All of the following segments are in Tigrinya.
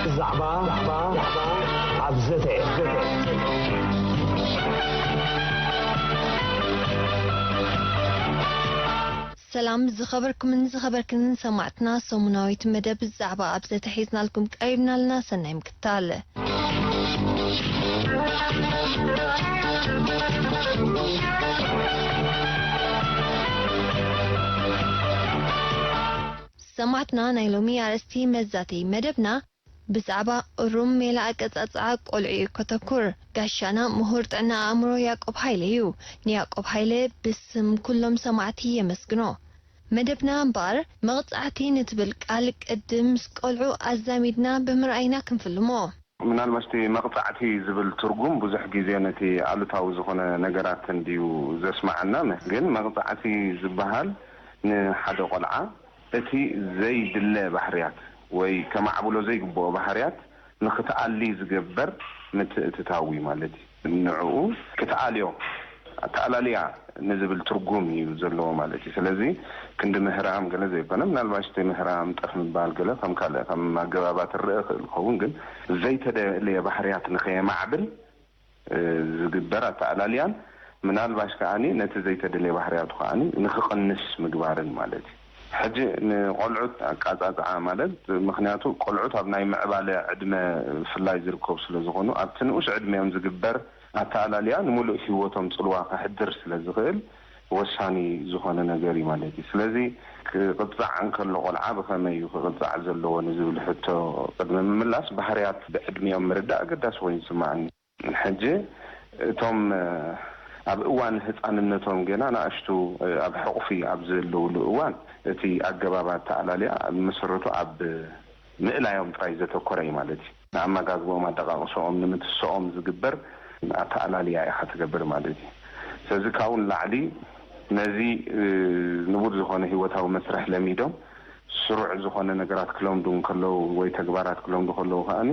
ብዛዕባ ኣብ ዘተ ሰላም ዝኸበርኩምን ዝኸበርክንን ሰማዕትና፣ ሰሙናዊት መደብ ብዛዕባ ኣብ ዘተ ሒዝናልኩም ቀሪብናልና። ሰናይ ምክታል። ሰማዕትና፣ ናይ ሎሚ ኣርእስቲ መዛተይ መደብና ብዛዕባ እሩም ሜላ ኣቀጻጽዓ ቆልዑ እዩ ከተኩር። ጋሻና ምሁር ጥዕና ኣእምሮ ያቆብ ሃይለ እዩ። ንያቆብ ሃይለ ብስም ኩሎም ሰማዕቲ የመስግኖ። መደብና እምበኣር መቕጻዕቲ ንትብል ቃል ቅድም ምስ ቆልዑ ኣዛሚድና ብምርኣይና ክንፍልሞ። ምናልባት እቲ መቕጻዕቲ ዝብል ትርጉም ብዙሕ ግዜ ነቲ ኣሉታዊ ዝኾነ ነገራት እንድዩ ዘስማዓና። ግን መቕጻዕቲ ዝበሃል ንሓደ ቆልዓ እቲ ዘይድለ ባህርያት ወይ ከማዕብሎ ዘይግብኦ ባህርያት ንኽትኣሊ ዝግበር ምትእትታው እዩ ማለት እዩ። ንዕኡ ክትኣልዮ ኣተኣላልያ ንዝብል ትርጉም እዩ ዘለዎ ማለት እዩ። ስለዚ ክንዲ ምህራም ገለ ዘይኮነ፣ ምናልባሽ እቲ ምህራም ጠፍ ምባል ገለ ከም ካልእ ከም ኣገባባት ክረአ ይኽእል ክኸውን፣ ግን ዘይተደለየ ባህርያት ንኸየማዕብል ዝግበር ኣተኣላልያን ምናልባሽ ከኣኒ ነቲ ዘይተደለየ ባህርያቱ ከኣኒ ንኽቕንስ ምግባርን ማለት እዩ። ሕጂ ንቆልዑት ኣቃጻጽዓ ማለት፣ ምኽንያቱ ቆልዑት ኣብ ናይ ምዕባለ ዕድመ ብፍላይ ዝርከቡ ስለ ዝኾኑ ኣብቲ ንኡሽ ዕድመኦም ዝግበር ኣተኣላልያ ንምሉእ ህይወቶም ጽልዋ ከሕድር ስለ ዝኽእል ወሳኒ ዝኾነ ነገር እዩ ማለት እዩ። ስለዚ ክቕጻዕ እንከሎ ቆልዓ ብኸመይ እዩ ክቕጻዕ ዘለዎ ንዝብል ሕቶ ቅድሚ ምምላስ ባህርያት ብዕድሚኦም ምርዳእ ኣገዳሲ ኮይኑ ይስምዓኒ። ሕጂ እቶም ኣብ እዋን ህጻንነቶም ገና ንኣሽቱ ኣብ ሕቑፊ ኣብ ዘለውሉ እዋን እቲ ኣገባብ ኣተኣላልያ ብመሰረቱ ኣብ ምእላዮም ጥራይ ዘተኮረ እዩ ማለት እዩ። ንኣመጋግባኦም ኣደቃቕሰኦም ንምትስኦም ዝግበር ኣተኣላልያ ኢኻ ትገብር ማለት እዩ። ስለዚ ካብኡ ንላዕሊ ነዚ ንቡር ዝኾነ ህይወታዊ መስርሕ ለሚዶም ስሩዕ ዝኾነ ነገራት ክለምዱ እንከለዉ ወይ ተግባራት ክለምዱ ከለዉ ከኣኒ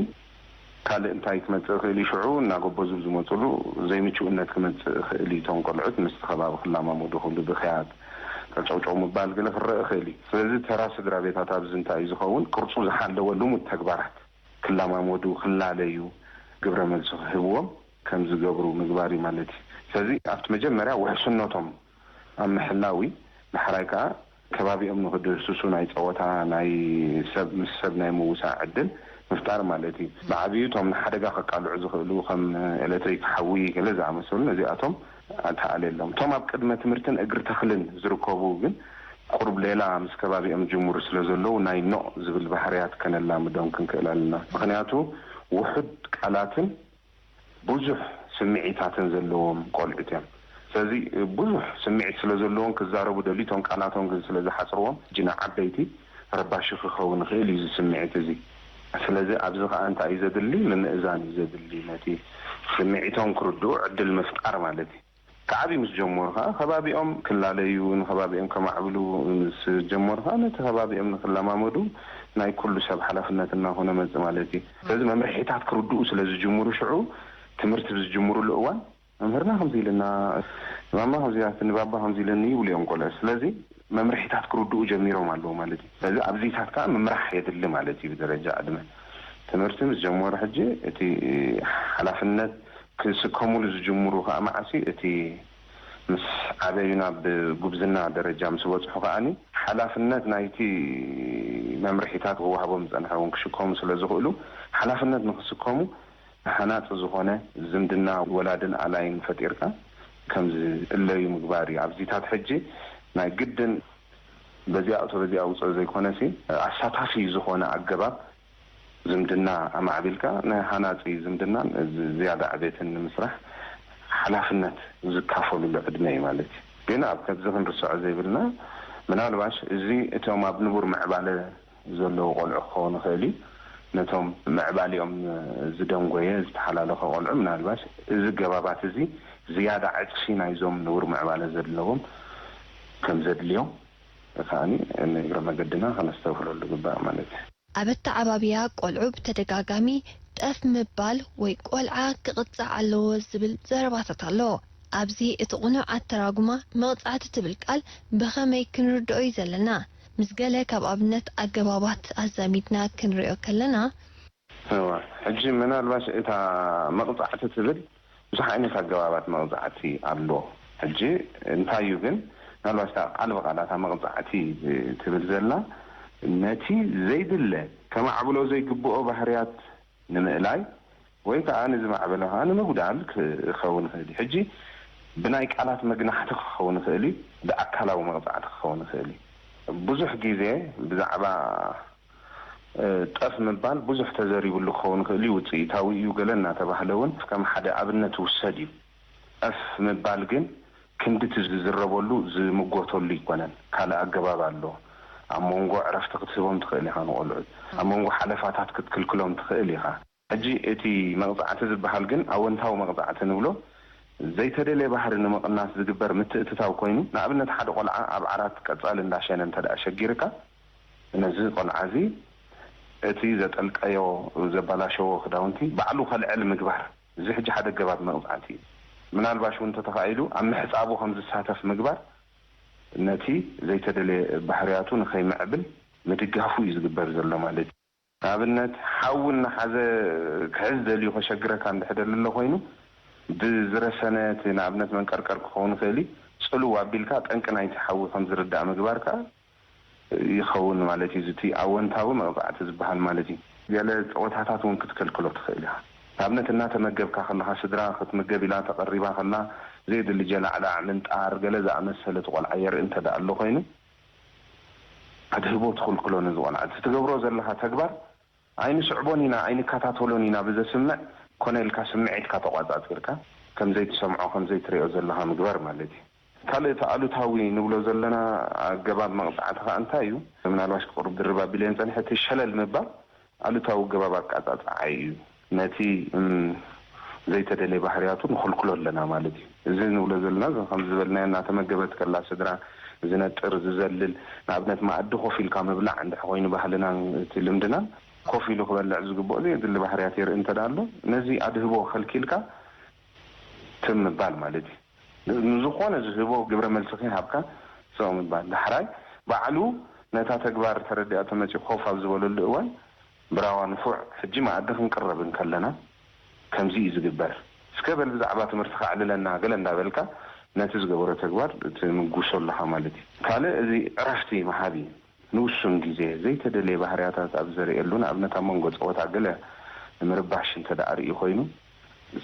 ካልእ እንታይ ክመጽእ ይኽእል እዩ? ሽዑ እናጎበዙ ዝመጽሉ ዘይምቹእነት ክመጽእ ይኽእል እዩ። እቶም ቆልዑት ምስቲ ከባቢ ክለማመዱ ክብሉ ብኽያት ቀጨውጨው ምባል ገለ ክረአ ይኽእል እዩ። ስለዚ ተራ ስድራ ቤታት ኣብዚ እንታይ እዩ ዝኸውን? ቅርጹ ዝሓለወ ልሙድ ተግባራት ክለማመዱ፣ ክላለዩ፣ ግብረ መልሲ ክህብዎም ከም ዝገብሩ ምግባር እዩ ማለት እዩ። ስለዚ ኣብቲ መጀመርያ ውሕስነቶም ኣብ ምሕላው እዩ። ዳሕራይ ከኣ ከባቢኦም ንኽድህስሱ ናይ ጸወታ፣ ናይ ሰብ ምስ ሰብ ናይ ምውሳእ ዕድል ምፍጣር ማለት እዩ። ብዓብዩ እቶም ንሓደጋ ከቃልዑ ዝኽእሉ ከም ኤሌክትሪክ፣ ሓዊ ገለ ዝኣመሰሉ ነዚኣቶም ኣተኣልየሎም። እቶም ኣብ ቅድመ ትምህርትን እግሪ ተኽልን ዝርከቡ ግን ቁሩብ ሌላ ምስ ከባቢኦም ዝጅምሩ ስለ ዘለዉ ናይ ኖእ ዝብል ባህርያት ከነላምዶም ክንክእል ኣለና። ምኽንያቱ ውሑድ ቃላትን ብዙሕ ስምዒታትን ዘለዎም ቆልዑት እዮም። ስለዚ ብዙሕ ስምዒት ስለ ዘለዎም ክዛረቡ ደልዩ፣ እቶም ቃላቶም ግን ስለ ዝሓጽርዎም፣ ሕጂ ንዓበይቲ ረባሺ ክኸውን ይኽእል እዩ እዚ ስምዒት እዚ። ስለዚ ኣብዚ ከኣ እንታይ እዩ ዘድሊ? ምምእዛን እዩ ዘድሊ። ነቲ ስምዒቶም ክርድኡ ዕድል ምፍጣር ማለት እዩ። ክዓብዩ ምስ ጀመሩ ከኣ ከባቢኦም ክላለዩ፣ ንከባቢኦም ከማዕብሉ ምስ ጀመሩ ከኣ ነቲ ከባቢኦም ንክለማመዱ ናይ ኩሉ ሰብ ሓላፍነት እናኾነ መጽእ ማለት እዩ። ስለዚ መምርሒታት ክርድኡ ስለ ዝጅምሩ ሽዑ ትምህርቲ ብዝጅምሩሉ እዋን መምህርና ከምዚ ኢልና፣ ማማ ከምዚ ኢላትኒ፣ ባባ ከምዚ ኢለኒ ይብሉ እዮም ቆልዑ። ስለዚ መምርሒታት ክርድኡ ጀሚሮም ኣለዉ ማለት እዩ። ስለዚ ኣብዚታት ከኣ ምምራሕ የድሊ ማለት እዩ ብደረጃ ዕድመ። ትምህርቲ ምስ ጀመሩ ሕጂ እቲ ሓላፍነት ክስከሙሉ ዝጅምሩ ከኣ መዓስ እዩ? እቲ ምስ ዓበዩ ናብ ጉብዝና ደረጃ ምስ በጽሑ ከኣኒ ሓላፍነት ናይቲ መምርሒታት ክወሃቦም ዝጸንሐ እውን ክሽከሙ ስለ ዝኽእሉ ሓላፍነት ንክስከሙ ሃናጺ ዝኾነ ዝምድና ወላድን ኣላይን ፈጢርካ ከም ዝእለዩ ምግባር እዩ። ኣብዚታት ሕጂ ናይ ግድን በዚኣ እቶ በዚኣ ውፅኦ ዘይኮነሲ ኣሳታፊ ዝኾነ ኣገባብ ዝምድና ኣማዕቢልካ ናይ ሃናፂ ዝምድናን ዝ-፣ ዝያዳ ዕቤትን ንምስራሕ ሓላፍነት ዝካፈሉሉ ዕድመ እዩ ማለት እዩ። ግን ኣብ ከዚ ክንርስዖ ዘይብልና ምናልባሽ እዚ እቶም ኣብ ንቡር ምዕባለ ዘለዉ ቆልዑ ክኸውን ይኽእል እዩ። ነቶም ምዕባሊኦም ዝደንጎየ ዝተሓላለኸ ቆልዑ ምናልባሽ እዚ ገባባት እዚ ዝያዳ ዕፅፊ ናይዞም ንቡር ምዕባለ ዘለዎም ከም ዘድልዮም ከኣኒ ንእግረ መገድና ከነስተብህለሉ ግባእ ማለት እዩ። ኣብ ኣተዓባብያ ቆልዑ ብተደጋጋሚ ጠፍ ምባል ወይ ቆልዓ ክቕጻዕ ኣለዎ ዝብል ዘረባታት ኣሎ። ኣብዚ እቲ ቅኑዕ ኣተራጉማ መቕጻዕቲ ትብል ቃል ብኸመይ ክንርድኦ እዩ ዘለና? ምስ ገለ ካብ ኣብነት ኣገባባት ኣዛሚድና ክንሪኦ ከለና፣ እዋ፣ ሕጂ ምናልባሽ እታ መቕጻዕቲ ትብል ብዙሕ ዓይነት ኣገባባት መቕጻዕቲ ኣሎ። ሕጂ እንታይ እዩ ግን፣ ምናልባሽ እታ ቃል ብቓል እታ መቕጻዕቲ ትብል ዘላ፣ ነቲ ዘይድለ ከማዕብሎ ዘይግብኦ ባህርያት ንምእላይ ወይ ከዓ ንዝማዕበለ ከዓ ንምጉዳል ክኸውን ይኽእል እዩ። ሕጂ ብናይ ቃላት መግናሕቲ ክኸውን ይኽእል እዩ፣ ብኣካላዊ መቕጻዕቲ ክኸውን ይኽእል እዩ። ብዙሕ ግዜ ብዛዕባ ጠፍ ምባል ብዙሕ ተዘሪብሉ ክኸውን ይኽእል እዩ፣ ውፅኢታዊ እዩ ገለ እናተባህለ እውን ከም ሓደ ኣብነት ይውሰድ እዩ። ጠፍ ምባል ግን ክንድቲ ዝዝረበሉ ዝምጎተሉ ኣይኮነን። ካልእ ኣገባብ ኣሎ። ኣብ መንጎ ዕረፍቲ ክትህቦም ትኽእል ኢኻ ንቖልዑት። ኣብ መንጎ ሓለፋታት ክትክልክሎም ትኽእል ኢኻ። ሕጂ እቲ መቕጻዕቲ ዝበሃል ግን ኣወንታዊ መቕጻዕቲ ንብሎ፣ ዘይተደልየ ባህሪ ንምቕናስ ዝግበር ምትእትታው ኮይኑ፣ ንኣብነት ሓደ ቆልዓ ኣብ ዓራት ቀጻሊ እንዳሸነ እንተ ደኣ ሸጊርካ፣ ነዚ ቆልዓ እዚ እቲ ዘጠልቀዮ፣ ዘባላሸዎ ክዳውንቲ ባዕሉ ከልዕል ምግባር፣ እዚ ሕጂ ሓደ ኣገባብ መቕጻዕቲ እዩ። ምናልባሽ እውን እንተተኻኢሉ ኣብ ምሕጻቡ ከም ዝሳተፍ ምግባር፣ ነቲ ዘይተደልየ ባህርያቱ ንኸይምዕብል ምድጋፉ እዩ ዝግበር ዘሎ ማለት እዩ። ንኣብነት ሓዊ እናሓዘ ክሕዝ ደልዩ ከሸግረካ እንድሕር ደሊ ኣሎ ኮይኑ፣ ብዝረሰነ እቲ ንኣብነት መንቀርቀር ክኸውን ይኽእል እዩ፣ ጽልው ኣቢልካ ጠንቂ ናይቲ ሓዊ ከም ዝርዳእ ምግባር ከኣ ይኸውን ማለት እዩ። እዚ እቲ ኣወንታዊ መቕጻዕቲ ዝበሃል ማለት እዩ። ገለ ጸወታታት እውን ክትከልክሎ ትኽእል ኢኻ። ንኣብነት እናተመገብካ ከለኻ፣ ስድራ ክትምገብ ኢላ ተቐሪባ ከላ፣ ዘየድሊ ጀላዕላዕ፣ ምንጣር፣ ገለ ዝኣመሰለ እቲ ቆልዓ የርኢ እንተ ደኣ ኣሎ ኮይኑ፣ ኣድህቦ ትኽልክሎ ነዚ ቆልዓ። እቲ ትገብሮ ዘለኻ ተግባር ኣይንስዕቦን ኢና፣ ኣይንከታተሎን ኢና ብዘስምዕ፣ ኮነ ኢልካ ስምዒትካ ተቋጻጺርካ፣ ከም ዘይትሰምዖ፣ ከም ዘይትሪኦ ዘለኻ ምግባር ማለት እዩ። ካልእ እቲ ኣሉታዊ ንብሎ ዘለና ኣገባብ መቕጻዕቲ ከኣ እንታይ እዩ? ምናልባሽ ቁሩብ ድርብ ኣቢለየን ጸኒሐ፣ እቲ ሸለል ምባል ኣሉታዊ ኣገባብ ኣቃጻጽዓ እዩ። ነቲ፣ እም፣ ዘይተደልየ ባህርያቱ ንኹልኩሎ ኣለና ማለት እዩ። እዚ ንብሎ ዘለና፣ እዚ ከም ዝበልናዮ፣ እናተመገበት ከላ ስድራ ዝነጥር፣ ዝዘልል፣ ንኣብነት መኣዲ ኮፍ ኢልካ ምብላዕ እንድሕር ኮይኑ ባህልናን እቲ ልምድናን፣ ኮፍ ኢሉ ክበልዕ ዝግብኦ ዘየድሊ ባህርያት የርኢ እንተ ደኣ ኣሎ፣ ነዚ ኣድህቦ ከልኪልካ ትም ምባል ማለት እዩ። ንዝኾነ ዝህቦ ግብረ መልሲ ከይሃብካ ስቕ ምባል። ዳሕራይ ባዕሉ ነታ ተግባር ተረዲኣቶ መጺኡ ኮፍ ኣብ ዝበለሉ እዋን፣ ብራዋ ንፉዕ፣ ሕጂ መኣዲ ክንቅረብ እንከለና ከምዚ እዩ ዝግበር፣ እስከ በል ብዛዕባ ትምህርትኻ ኣዕልለና፣ ገለ እንዳበልካ ነቲ ዝገበሮ ተግባር ትምጉሶ ኣለኻ ማለት እዩ። ካልእ እዚ ዕረፍቲ ምሃብ እዩ። ንውሱን ግዜ ዘይተደልየ ባህርያታት ኣብ ዘርእየሉ፣ ንኣብነት ኣብ መንጎ ጸወታ ገለ ንምርባሽ እንተ ደኣ ርእዩ ኮይኑ፣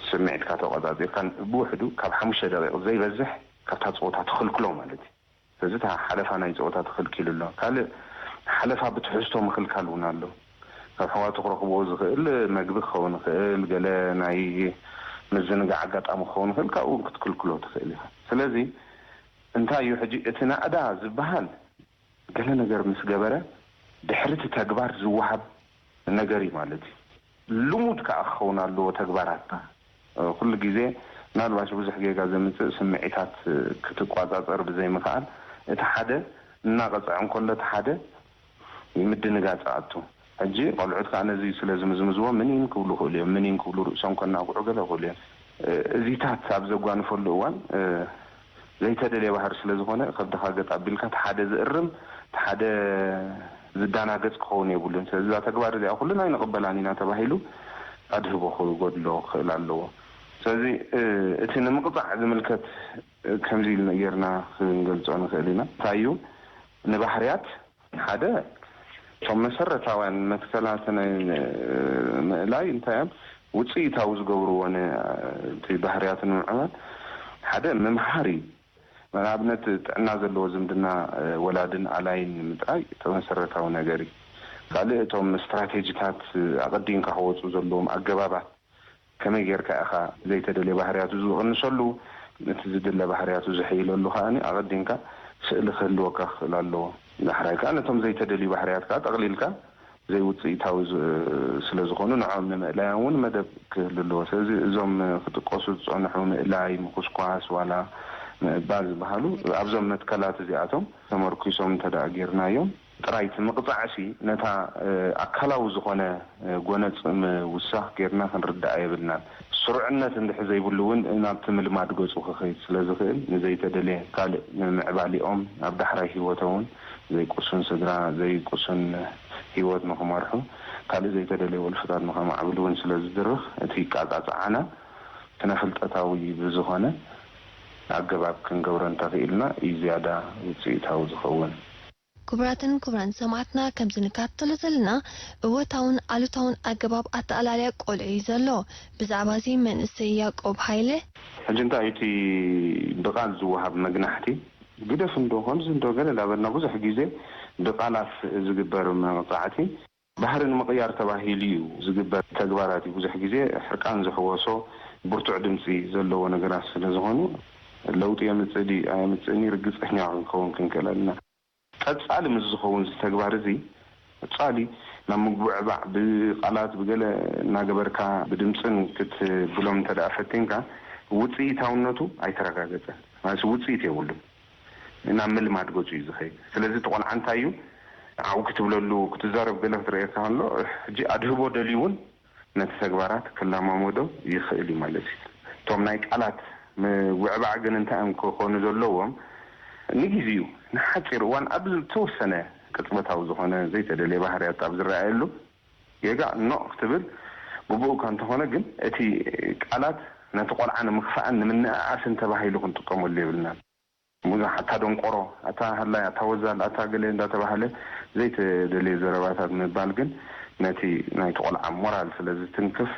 ስምዒትካ ተቖጻጺርካ ብውሕዱ ካብ ሓሙሽተ ደቂቕ ዘይበዝሕ ካብታ ጸወታ ትኽልክሎ ማለት እዩ። ስለዚ እታ ሓለፋ ናይ ጸወታ ተኸልኪሉ ኣሎ። ካልእ ሓለፋ ብትሕዝቶ ምኽልካል እውን ኣሎ። ካብ ኣሕዋቱ ክረኽብዎ ዝኽእል መግቢ ክኸውን ይኽእል፣ ገለ ናይ ምዝንጋዕ ኣጋጣሚ ክኸውን ይኽእል፣ ካብኡ እውን ክትክልክሎ ትኽእል ኢኻ። ስለዚ እንታይ እዩ ሕጂ እቲ ናእዳ ዝበሃል? ገለ ነገር ምስ ገበረ ድሕሪ እቲ ተግባር ዝወሃብ ነገር እዩ ማለት እዩ። ልሙድ ከኣ ክኸውን ኣለዎ ተግባራትና። ኩሉ ግዜ ምናልባሽ ብዙሕ ጌጋ ዘምጽእ ስምዒታት ክትቋጻጸር ብዘይምኽኣል፣ እቲ ሓደ እናቐጽዐ እንከሎ እቲ ሓደ ምድንጋጽ ኣቱ። ሕጂ ቆልዑት ከኣ ነዚ ስለ ዝምዝምዝዎ ምኒን ክብሉ ይኽእሉ እዮም። ምኒን ክብሉ ርእሶም ከናግዑ ገለ ይኽእሉ እዮም። እዚታት ኣብ ዘጓንፈሉ እዋን ዘይተደልየ ባህሪ ስለ ዝኾነ ከብድኻ ገጥ ኣቢልካ እቲ ሓደ ዝእርም እቲ ሓደ ዝዳናገጽ ክኸውን የብሉን። ስለዚ እዛ ተግባር እዚኣ ኩልና ኣይንቕበላን ኢና ተባሂሉ ኣድህቦ ክጎድሎ ክኽእል ኣለዎ። ስለዚ እቲ ንምቕጻዕ ዝምልከት ከምዚ ኢልና ጌርና ክንገልጾ ንኽእል ኢና። እንታይ እዩ ንባህርያት ሓደ እቶም መሰረታውያን መትከላት ናይ ምእላይ እንታይ እዮም ውፅኢታዊ ዝገብርዎ ነቲ ባህርያት ንምዕባል ሓደ ምምሃር እዩ። ንኣብነት ጥዕና ዘለዎ ዝምድና ወላድን ኣላይን ንምጥራይ እቲ መሰረታዊ ነገር እዩ። ካልእ እቶም ስትራቴጂታት ኣቐዲምካ ክወፁ ዘለዎም ኣገባባት ከመይ ጌርካ ኢኻ ዘይተደልየ ባህርያቱ ዝቕንሰሉ፣ እቲ ዝድለ ባህርያቱ ዝሕይለሉ ከኣ ኣቐዲምካ ስእሊ ክህልወካ ክኽእል ኣለዎ። ዳሕራይ ከኣ ነቶም ዘይተደልዩ ባህርያት ከኣ ጠቕሊልካ ዘይውፅኢታዊ ስለ ዝኾኑ ንዖም ንምእላዮም እውን መደብ ክህሉ ኣለዎ። ስለዚ እዞም ክጥቀሱ ዝፀንሑ ምእላይ፣ ምኹስኳስ ዋላ ምእባል ዝበሃሉ ኣብዞም መትከላት እዚኣቶም ተመርኪሶም እንተ ደኣ ጌርናዮም ጥራይ እቲ ምቕጻዕሲ ነታ ኣካላዊ ዝኾነ ጎነጽ ምውሳኽ ጌርና ክንርድኣ የብልናን። ስሩዕነት እንድሕር ዘይብሉ እውን ናብቲ ምልማድ ገጹ ክኸይድ ስለ ዝኽእል፣ ንዘይተደልየ ካልእ ንምዕባሊኦም፣ ኣብ ዳሕራይ ህይወቶም እውን ዘይቁሱን ስድራ፣ ዘይቁሱን ህይወት ንኽመርሑ፣ ካልእ ዘይተደልየ ወልፍታት ንኸማዕብሉ እውን ስለ ዝድርኽ፣ እቲ ኣቃጻጽዓና ስነ-ፍልጠታዊ ብዝኾነ ኣገባብ ክንገብሮ እንተኽኢልና እዩ ዝያዳ ውጽኢታዊ ዝኸውን። ክቡራትን ክቡራን ሰማዕትና፣ ከምዚ ንከታተሎ ዘለና እወታውን ኣሉታውን ኣገባብ ኣተኣላልያ ቆልዑ እዩ ዘሎ። ብዛዕባ እዚ መንእሰይ ያቆብ ሃይለ። ሕጂ እንታይ እዩ እቲ ብቓል ዝወሃብ መግናሕቲ? ግደፍ እንዶ ከምዚ እንዶ ገለ እንዳበልና ብዙሕ ግዜ ብቓላት ዝግበር መቕጻዕቲ ባህሪ ንምቕያር ተባሂሉ እዩ ዝግበር ተግባራት እዩ። ብዙሕ ግዜ ሕርቃን ዝሕወሶ ብርቱዕ ድምጺ ዘለዎ ነገራት ስለ ዝኾኑ ለውጢ የምጽእ ድዩ ኣየምጽእን እዩ ርግጸኛ ክንከውን ክንክእል ኣለና። ቀጻሊ ምስ ዝኸውን እዚ ተግባር እዚ ቀጻሊ ናብ ምጉዕባዕ ብቓላት ብገለ እናገበርካ ብድምጽን ክትብሎም እንተ ደኣ ፈቲንካ ውጽኢታውነቱ ኣይተረጋገጸን። ማለት ውጽኢት የብሉን። ናብ ምልማድ ገጹ እዩ ዝኸይድ። ስለዚ እቲ ቆልዓ እንታይ እዩ ዓው ክትብለሉ ክትዛረብ ገለ ክትርእየካ ከሎ ሕጂ ኣድህቦ ደልዩ እውን ነቲ ተግባራት ክለማመዶ ይኽእል እዩ ማለት እዩ። እቶም ናይ ቃላት ምውዕባዕ ግን እንታይ እዮም ክኾኑ ዘለዎም? ንግዜኡ ንሓጺር እዋን ኣብ ዝተወሰነ ቅጽበታዊ ዝኾነ ዘይተደልየ ባህርያት ኣብ ዝረኣየሉ ጌጋ ኖእ ክትብል ግቡእካ እንተኾነ ግን እቲ ቃላት ነቲ ቆልዓ ንምኽፋእን ንምንእኣስን ተባሂሉ ክንጥቀመሉ የብልናን። ብዙሕ ኣታ ደንቆሮ፣ ኣታ ሃላይ፣ ኣታ ወዛል፣ ኣታ ገለ እንዳተባህለ ዘይተደልየ ዘረባታት ምባል ግን ነቲ ናይቲ ቆልዓ ሞራል ስለ ዝትንክፍ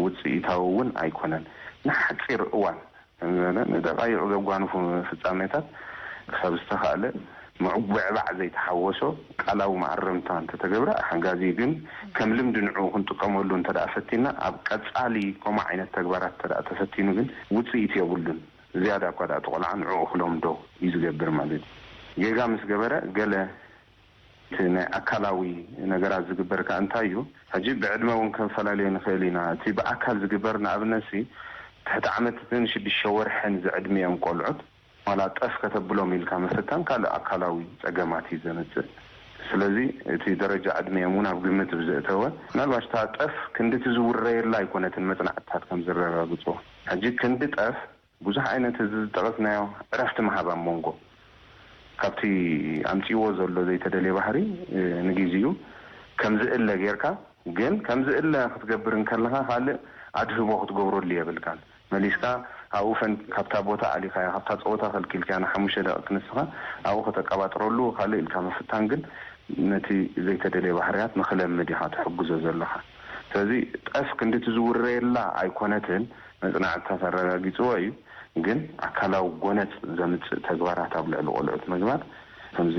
ውፅኢታዊ እውን ኣይኮነን። ንሓፂር እዋን ንደቃይቕ ዘጓንፉ ፍፃሜታት ክሳብ ዝተኻእለ ምዕጉዕባዕ ዘይተሓወሶ ቃላዊ መኣረምታ እንተተገብረ ሓጋዚ እዩ። ግን ከም ልምዲ ንዕኡ ክንጥቀመሉ እንተደኣ ፈቲና ኣብ ቀፃሊ ከምኡ ዓይነት ተግባራት እንተደኣ ተፈቲኑ ግን ውፅኢት የብሉን። ዝያዳ እኳ ደኣ እቲ ቆልዓ ንዕኡ ክለምዶ እዩ ዝገብር ማለት እዩ። ጌጋ ምስ ገበረ ገለ እቲ ናይ ኣካላዊ ነገራት ዝግበር ከኣ እንታይ እዩ? ሕጂ ብዕድመ እውን ከንፈላለዮ ንኽእል ኢና። እቲ ብኣካል ዝግበር ንኣብነትሲ ትሕቲ ዓመትን ሽዱሽተ ወርሕን ዝዕድሚኦም ቆልዑት ዋላ ጠፍ ከተብሎም ኢልካ ምፍታን ካልእ ኣካላዊ ጸገማት እዩ ዘምጽእ። ስለዚ እቲ ደረጃ ዕድሚኦም እውን ኣብ ግምት ብዘእተወ ምናልባሽ እታ ጠፍ ክንዲ እቲ ዝውረየላ ኣይኮነትን መጽናዕትታት ከም ዘረጋግጽዎ። ሕጂ ክንዲ ጠፍ ብዙሕ ዓይነት እዚ ዝጠቐስናዮ ዕረፍቲ ምሃብ ኣብ መንጎ ካብቲ ኣምጺእዎ ዘሎ ዘይተደልየ ባህሪ ንግዜኡ ከም ዝእለ ጌርካ ግን ከም ዝእለ ክትገብር እንከለኻ ካልእ ኣድህቦ ክትገብረሉ የብልካን። መሊስካ ኣብኡ ፈን ካብታ ቦታ ኣሊኻዮ ካብታ ጸወታ ከልኪልካዮ ንሓሙሽተ ደቂቅ ክንስኻ ኣብኡ ከተቀባጥረሉ ካልእ ኢልካ ምፍታን ግን ነቲ ዘይተደልየ ባህርያት ንኽለምድ ኢኻ ትሕግዞ ዘለኻ። ስለዚ ጠፍ ክንዲ እቲ ዝውረየላ ኣይኮነትን። መጽናዕትታት ኣረጋጊጽዎ እዩ። ግን ኣካላዊ ጎነጽ ዘምጽእ ተግባራት ኣብ ልዕሊ ቆልዑት ምግባር ከምዚ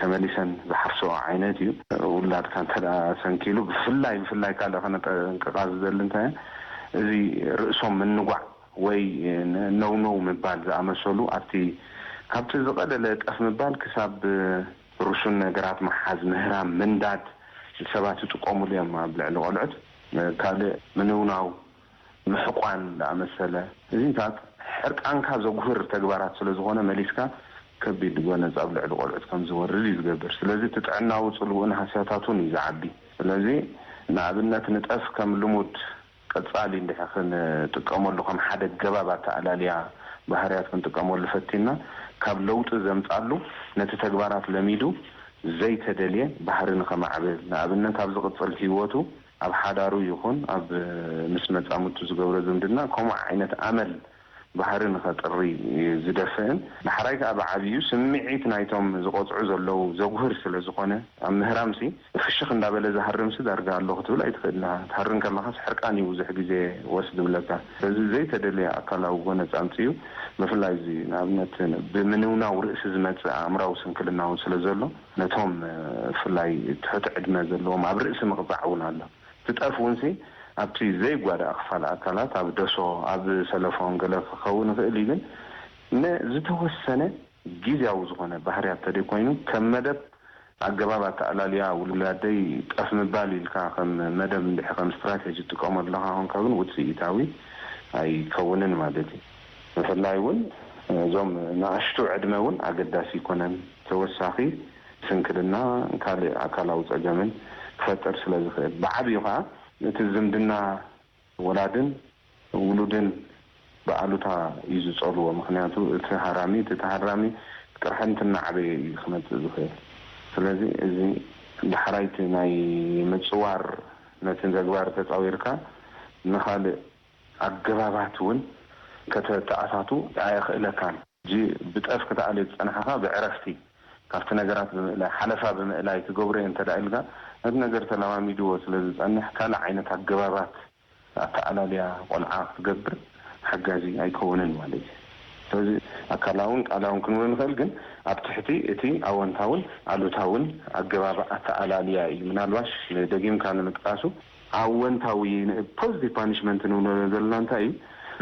ተመሊሰን ዝሓፍስኦ ዓይነት እዩ። ውላድካ እንተ ደኣ ሰንኪሉ ብፍላይ ብፍላይ ካልእ ከነጠንቅቓ ዝደሊ እንታይ እዚ ርእሶም ምንጓዕ ወይ ነውነው ምባል ዝኣመሰሉ ኣብቲ ካብቲ ዝቐለለ ጠፍ ምባል ክሳብ ርሱን ነገራት ምሓዝ፣ ምህራም፣ ምንዳድ ሰባት ይጥቀሙሉ እዮም ኣብ ልዕሊ ቆልዑት። ካልእ ምንውናው፣ ምሕቋን ዝኣመሰለ እዚታት ሕርቃንካ ዘጉህር ተግባራት ስለ ዝኾነ መሊስካ ከቢድ ጎነጽ ኣብ ልዕሊ ቆልዑት ከም ዝወርድ እዩ ዝገብር። ስለዚ እቲ ጥዕናዊ ጽልውኡን ሃስያታቱን እዩ ዝዓቢ። ስለዚ ንኣብነት ንጠፍ ከም ልሙድ ቀጻሊ እንድሕር ክንጥቀመሉ ከም ሓደ ገባብ ኣተኣላልያ ባህርያት ክንጥቀመሉ ፈቲና ካብ ለውጢ ዘምጻሉ ነቲ ተግባራት ለሚዱ ዘይተደልየ ባህሪ ንኸማዕብል ንኣብነት ኣብ ዝቕጽል ህይወቱ ኣብ ሓዳሩ ይኹን ኣብ ምስ መጻምድቱ ዝገብሮ ዝምድና ከምኡ ዓይነት ኣመል ባህሪ ንኸጥሪ ዝደፍእን ዳሕራይ ከኣ ብዓብዩ ስምዒት ናይቶም ዝቐጽዑ ዘለዉ ዘጉህር ስለ ዝኾነ ኣብ ምህራምሲ ፍሽኽ እንዳበለ ዝሃርምሲ ዳርጋ ኣሎ ክትብል ኣይትኽእልን ኢኻ። ትሃርም ከለኻስ ሕርቃን እዩ ብዙሕ ግዜ ወስ ዝብለካ። ስለዚ ዘይተደለየ ኣካላዊ ጎነጽ ኣምጺኡ ብፍላይ እዚ ንኣብነት ብምንውናው ርእሲ ዝመጽእ ኣእምራዊ ስንክልና እውን ስለ ዘሎ ነቶም ብፍላይ ትሑት ዕድመ ዘለዎም ኣብ ርእሲ ምቕጻዕ እውን ኣሎ። እቲ ጠፍ እውንሲ ኣብቲ ዘይጓዳእ ክፋል ኣካላት ኣብ ደሶ ኣብ ሰለፎም ገለ ክኸውን ይኽእል እዩ ግን ንዝተወሰነ ግዝያዊ ዝኾነ ባህርያት ተደይ ኮይኑ ከም መደብ ኣገባብ ኣተኣላልያ ውላደይ ጠፍ ምባል ኢልካ ከም መደብ እንድሕር ከም ስትራቴጂ ትጥቀመሉ ኣለኻ ኮንካ ግን ውፅኢታዊ ኣይከውንን ማለት እዩ። ብፍላይ እውን እዞም ንኣሽቱ ዕድመ እውን ኣገዳሲ ኣይኮነን። ተወሳኺ ስንክልና፣ ካልእ ኣካላዊ ጸገምን ክፈጥር ስለ ዝኽእል፣ ብዓቢኡ ኸኣ እቲ ዝምድና ወላድን ውሉድን ብኣሉታ እዩ ዝጸልዎ። ምኽንያቱ እቲ ሃራሚ፣ እቲ ተሃራሚ ጥርሐንቲ እናዓበየ እዩ ክመጽእ ዝኽእል። ስለዚ እዚ ዳሕራይቲ ናይ ምጽዋር፣ ነቲ ተግባር ተጻዊርካ ንኻልእ ኣገባባት እውን ከተተኣታቱ ኣየኽእለካን። ሕጂ ብጠፍ ክትኣልዮ ዝጸናሕኻ ብዕረፍቲ ካብቲ ነገራት ብምእላይ፣ ሓለፋ ብምእላይ ትገብሮ እየ እንተ ደኣ ኢልካ፣ ነቲ ነገር ተለማሚድዎ ስለ ዝጸንሕ፣ ካልእ ዓይነት ኣገባባት ኣተኣላልያ ቆልዓ ክትገብር ሓጋዚ ኣይከውንን ማለት እዩ። ስለዚ ኣካላውን ቃላውን ክንብል ንኽእል፣ ግን ኣብ ትሕቲ እቲ ኣወንታውን ኣሉታውን ኣገባብ ኣተኣላልያ እዩ። ምናልባሽ ደጊምካ ንምጥቃሱ፣ ኣወንታዊ ፖዚቲቭ ፓኒሽመንት ንብሎ ዘለና እንታይ እዩ?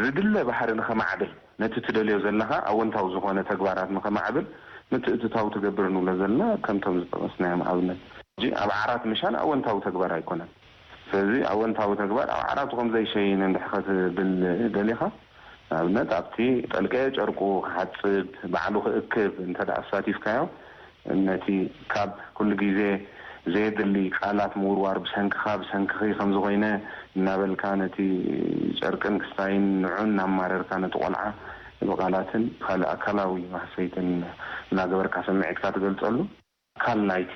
ዝድለ ባህሪ ንኸማዕብል፣ ነቲ ትደልዮ ዘለኻ ኣወንታዊ ዝኾነ ተግባራት ንኸማዕብል ምትእትታው ትገብር ንብሎ ዘለና፣ ከምቶም ዝጠቐስናዮም ኣብነት። ሕጂ ኣብ ዓራት ምሻን ኣወንታዊ ተግባር ኣይኮነን። ስለዚ ኣወንታዊ ተግባር ኣብ ዓራቱ ከም ዘይሸይን እንድሕር ክትብል ደሊኻ፣ ንኣብነት ኣብቲ ጠልቀ ጨርቁ ክሓጽብ፣ ባዕሉ ክእክብ እንተ ደኣ ኣሳቲፍካዮ፣ ነቲ ካብ ኩሉ ግዜ ዘየድሊ ቃላት ምውርዋር፣ "ብሰንክኻ፣ ብሰንክኺ ከምዚ ኮይነ" እናበልካ ነቲ ጨርቅን ክስታይን ንዑ እናማረርካ ነቲ ቆልዓ ብቃላትን ካልእ ኣካላዊ ማህሰይትን እናገበርካ ስምዒትካ ትገልጸሉ፣ ኣካል ናይቲ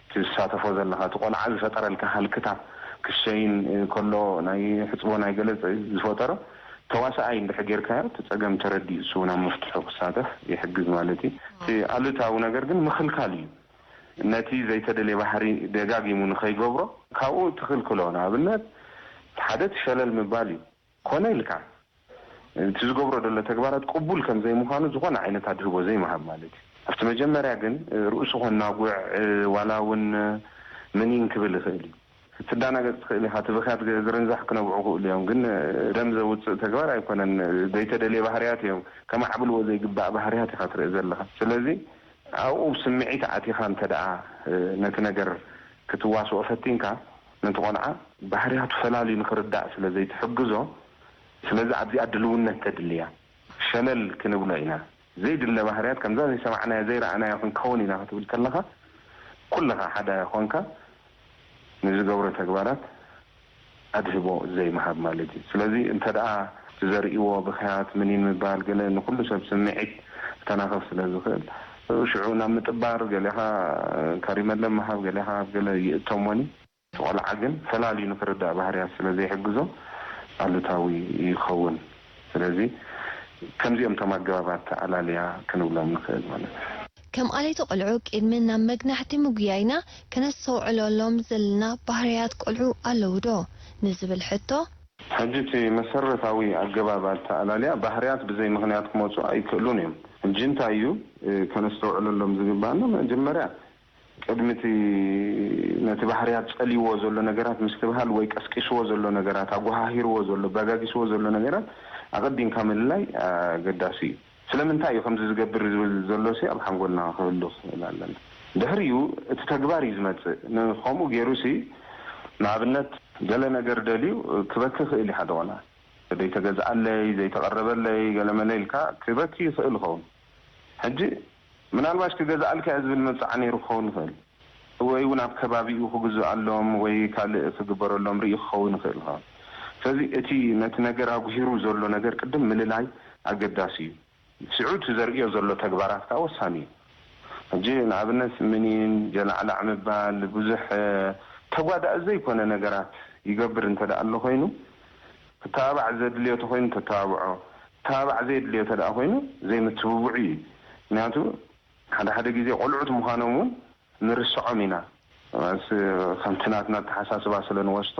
እቲ ዝሳተፎ ዘለኻ እቲ ቆልዓ ዝፈጠረልካ ሃልክታት ክሸይን ከሎ ናይ ሕጽቦ ናይ ገለ ዝፈጠሮ ተዋሳኣይ እንድሕር ጌርካዮ እቲ ጸገም ተረዲኡ እሱ እውን ኣብ መፍትሑ ክሳተፍ ይሕግዝ ማለት እዩ። እቲ ኣሉታዊ ነገር ግን ምኽልካል እዩ። ነቲ ዘይተደልየ ባህሪ ደጋጊሙ ንኸይገብሮ ካብኡ ትኽልክሎ። ንኣብነት እቲ ሓደ እቲ ሸለል ምባል እዩ። ኮነ ኢልካ እቲ ዝገብሮ ዘሎ ተግባራት ቅቡል ከም ዘይምዃኑ ዝኾነ ዓይነት ኣድህቦ ዘይምሃብ ማለት እዩ። ኣብቲ መጀመርያ ግን ርእሱ ከናጉዕ ዋላ እውን ምኒን ክብል ይኽእል እዩ። ክትዳናገጽ ትኽእል ኢኻ። እቲ ብኽያት ገ-፣ ዝርንዛሕ ክነብዑ ክእሉ እዮም፣ ግን ደም ዘውጽእ ተግባር ኣይኮነን። ዘይተደልየ ባህርያት እዮም። ከማዕብልዎ ዘይግባእ ባህርያት ኢኻ ትርኢ ዘለኻ። ስለዚ ኣብኡ ብስምዒት ኣቲኻ እንተ ደኣ ነቲ ነገር ክትዋስኦ ፈቲንካ፣ ነቲ ቆልዓ ባህርያቱ ፈላልዩ ንኽርዳእ ስለ ዘይትሕግዞ፣ ስለዚ ኣብዚኣ ድልውነት ተድልያ። ሸለል ክንብሎ ኢና። ዘይድለ ባህርያት ከምዛ ዘይሰማዕናዮ ዘይረኣናዮ ክንከውን ኢና ክትብል ከለኻ፣ ኩልኻ ሓደ ኮንካ ንዝገብሮ ተግባራት ኣድህቦ ዘይምሃብ ማለት እዩ። ስለዚ እንተ ደኣ እቲ ዘርእይዎ ብኽያት ምኒን ምባል ገለ ንኹሉ ሰብ ስምዒት ክተናኽፍ ስለ ዝኽእል፣ ሽዑ ናብ ምጥባር ገሌኻ ካሪመለ ምሃብ ገሌኻ ኣብ ገለ ይእቶ እሞኒ፣ እቲ ቆልዓ ግን ፈላልዩ ንኽርዳእ ባህርያት ስለ ዘይሕግዞ ኣሉታዊ ይኸውን። ስለዚ ከምዚኦም እቶም ኣገባባት ኣላልያ ክንብሎም ንኽእል ማለት እዩ። ከም ኣለይቲ ቆልዑ ቅድሚ ናብ መግናሕቲ ምጉያይና ከነስተውዕለሎም ዘለና ባህርያት ቆልዑ ኣለዉ ዶ ንዝብል ሕቶ፣ ሕጂ እቲ መሰረታዊ ኣገባብ ኣተኣላልያ ባህርያት ብዘይ ምኽንያት ክመጹ ኣይክእሉን እዮም። ሕጂ እንታይ እዩ፣ እ፣ ከነስተውዕለሎም ዝግባኣና መጀመርያ ቅድሚ እቲ ነቲ ባህርያት ጸልይዎ ዘሎ ነገራት ምስትብሃል ወይ ቀስቂስዎ ዘሎ ነገራት፣ ኣጓሃሂርዎ ዘሎ፣ በጋጊስዎ ዘሎ ነገራት ኣቐዲምካ ምልላይ ኣገዳሲ እዩ። ስለምንታይ እዩ ከምዚ ዝገብር ዝብል ዘሎሲ ኣብ ሓንጎልና ክህሉ ክኽእል ኣለና። ድሕሪኡ እቲ ተግባር እዩ ዝመጽእ። ን-፣ ከምኡ ገይሩሲ ንኣብነት ገለ ነገር ደልዩ ክበኪ ይኽእል እዩ ሓደ ቆልዓ። ዘይተገዝኣለይ፣ ዘይተቐረበለይ፣ ገለመለ ኢልካ ክበኪ ይኽእል ይኸውን። ሕጂ ምናልባሽ ክገዝኣልካ እየ ዝብል መብጽዓ ነይሩ ክኸውን ይኽእል። ወይ እውን ኣብ ከባቢኡ ክግዝኣሎም ወይ ካልእ ክግበረሎም ርእዩ ክኸውን ይኽእል ይኸውን። ስለዚ እቲ ነቲ ነገር ኣጉሂሩ ዘሎ ነገር ቅድም ምልላይ ኣገዳሲ እዩ። ሽዑ እቲ ዘርእዮ ዘሎ ተግባራት ከኣ ወሳኒ እዩ። ሕጂ ንኣብነት ምኒን፣ ጀላዕላዕ ምባል፣ ብዙሕ፣ እ፣ ተጓዳኢ ዘይኮነ ነገራት ይገብር እንተ ደኣ ኣሎ ኮይኑ፣ ክተባባዕ ዘድልዮ ተኾይኑ ተተባብዖ፣ ክተባባዕ ዘየድልዮ እንተ ደኣ ኮይኑ ዘይምትብብዑ እዩ። ምክንያቱ ሓደ ሓደ ግዜ ቆልዑት ምዃኖም እውን ንርስዖም ኢና። ስ-፣ ከምቲ ናትና ኣተሓሳስባ ስለ ንወስዶ፣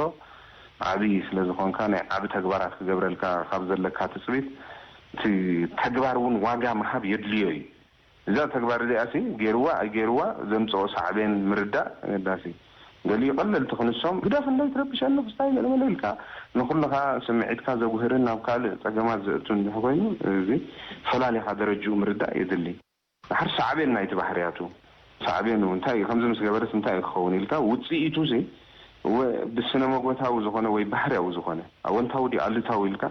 ዓቢ ስለ ዝኾንካ፣ ናይ ዓቢ ተግባራት ክገብረልካ ካብ ዘለካ ትጽቢት፣ እቲ ተግባር እውን ዋጋ ምሃብ የድልዮ እዩ። እዛ ተግባር እዚኣሲ ገይርዋ ኣይገይርዋ ዘምጽኦ ሳዕቤን ምርዳእ ኣገዳሲ። ገሊኡ ቀለልቲ ክንሶም፣ "ግደፍ እንዳይትረብሸኒ ክስታይ ገለመለ" ኢልካ ንኹልኻ ስምዒትካ ዘጉህርን ናብ ካልእ ጸገማት ዘእቱን እንድሕር ኮይኑ፣ እዚ ፈላሊኻ ደረጅኡ ምርዳእ የድሊ። ድሓር ሳዕቤን ናይቲ ባህርያቱ፣ ሳዕቤኑ እንታይ እዩ፣ ከምዚ ምስ ገበረስ እንታይ እዩ ክኸውን ኢልካ፣ ውጽኢቱሲ ወ-፣ ብስነ መጎታዊ ዝኾነ ወይ ባህርያዊ ዝኾነ፣ ኣወንታዊ ድዩ ኣሉታዊ ኢልካ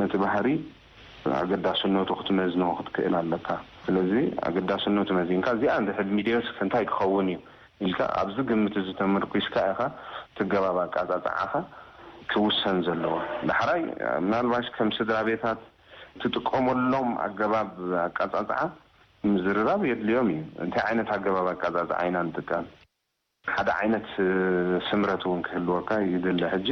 ነቲ ባህሪ ኣገዳስነቱ ክትመዝኖ ክትክእል ኣለካ። ስለዚ ኣገዳስነቱ መዚንካ፣ እዚኣ እንድሕር ሚድዮስ እንታይ ክኸውን እዩ ኢልካ ኣብዚ ግምት እዚ ተመርኲስካ ኢኻ እቲ ኣገባብ ኣቀጻጽዓኻ ክውሰን ዘለዎ። ዳሕራይ ምናልባሽ ከም ስድራ ቤታት ትጥቀመሎም ኣገባብ ኣቀጻጽዓ ምዝርራብ የድልዮም እዩ። እንታይ ዓይነት ኣገባብ ኣቀጻጽዓ ኢና ንጥቀም? ሓደ ዓይነት ስምረት እውን ክህልወካ ይደሊ። ሕጂ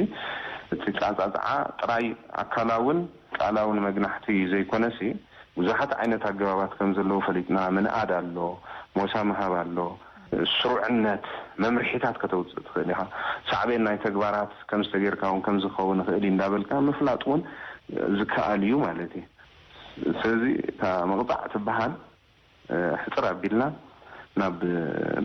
እቲ ቃጻጽዓ ጥራይ ኣካላውን ቃላውን መግናሕቲ ዘይኮነሲ፣ ብዙሓት ዓይነት ኣገባባት ከም ዘለዉ ፈሊጥና፣ ምንኣድ ኣሎ፣ ሞሳ ምሃብ ኣሎ፣ ስሩዕነት፣ መምርሒታት ከተውፅእ ትኽእል ኢኻ። ሳዕቤን ናይ ተግባራት ከምዚ ተጌርካ እውን ከምዚ ክኸውን ይኽእል እዩ እንዳበልካ ምፍላጥ እውን ዝከኣል እዩ ማለት እዩ። ስለዚ እታ ምቕጻዕ ትበሃል ሕጽር ኣቢልና ናብ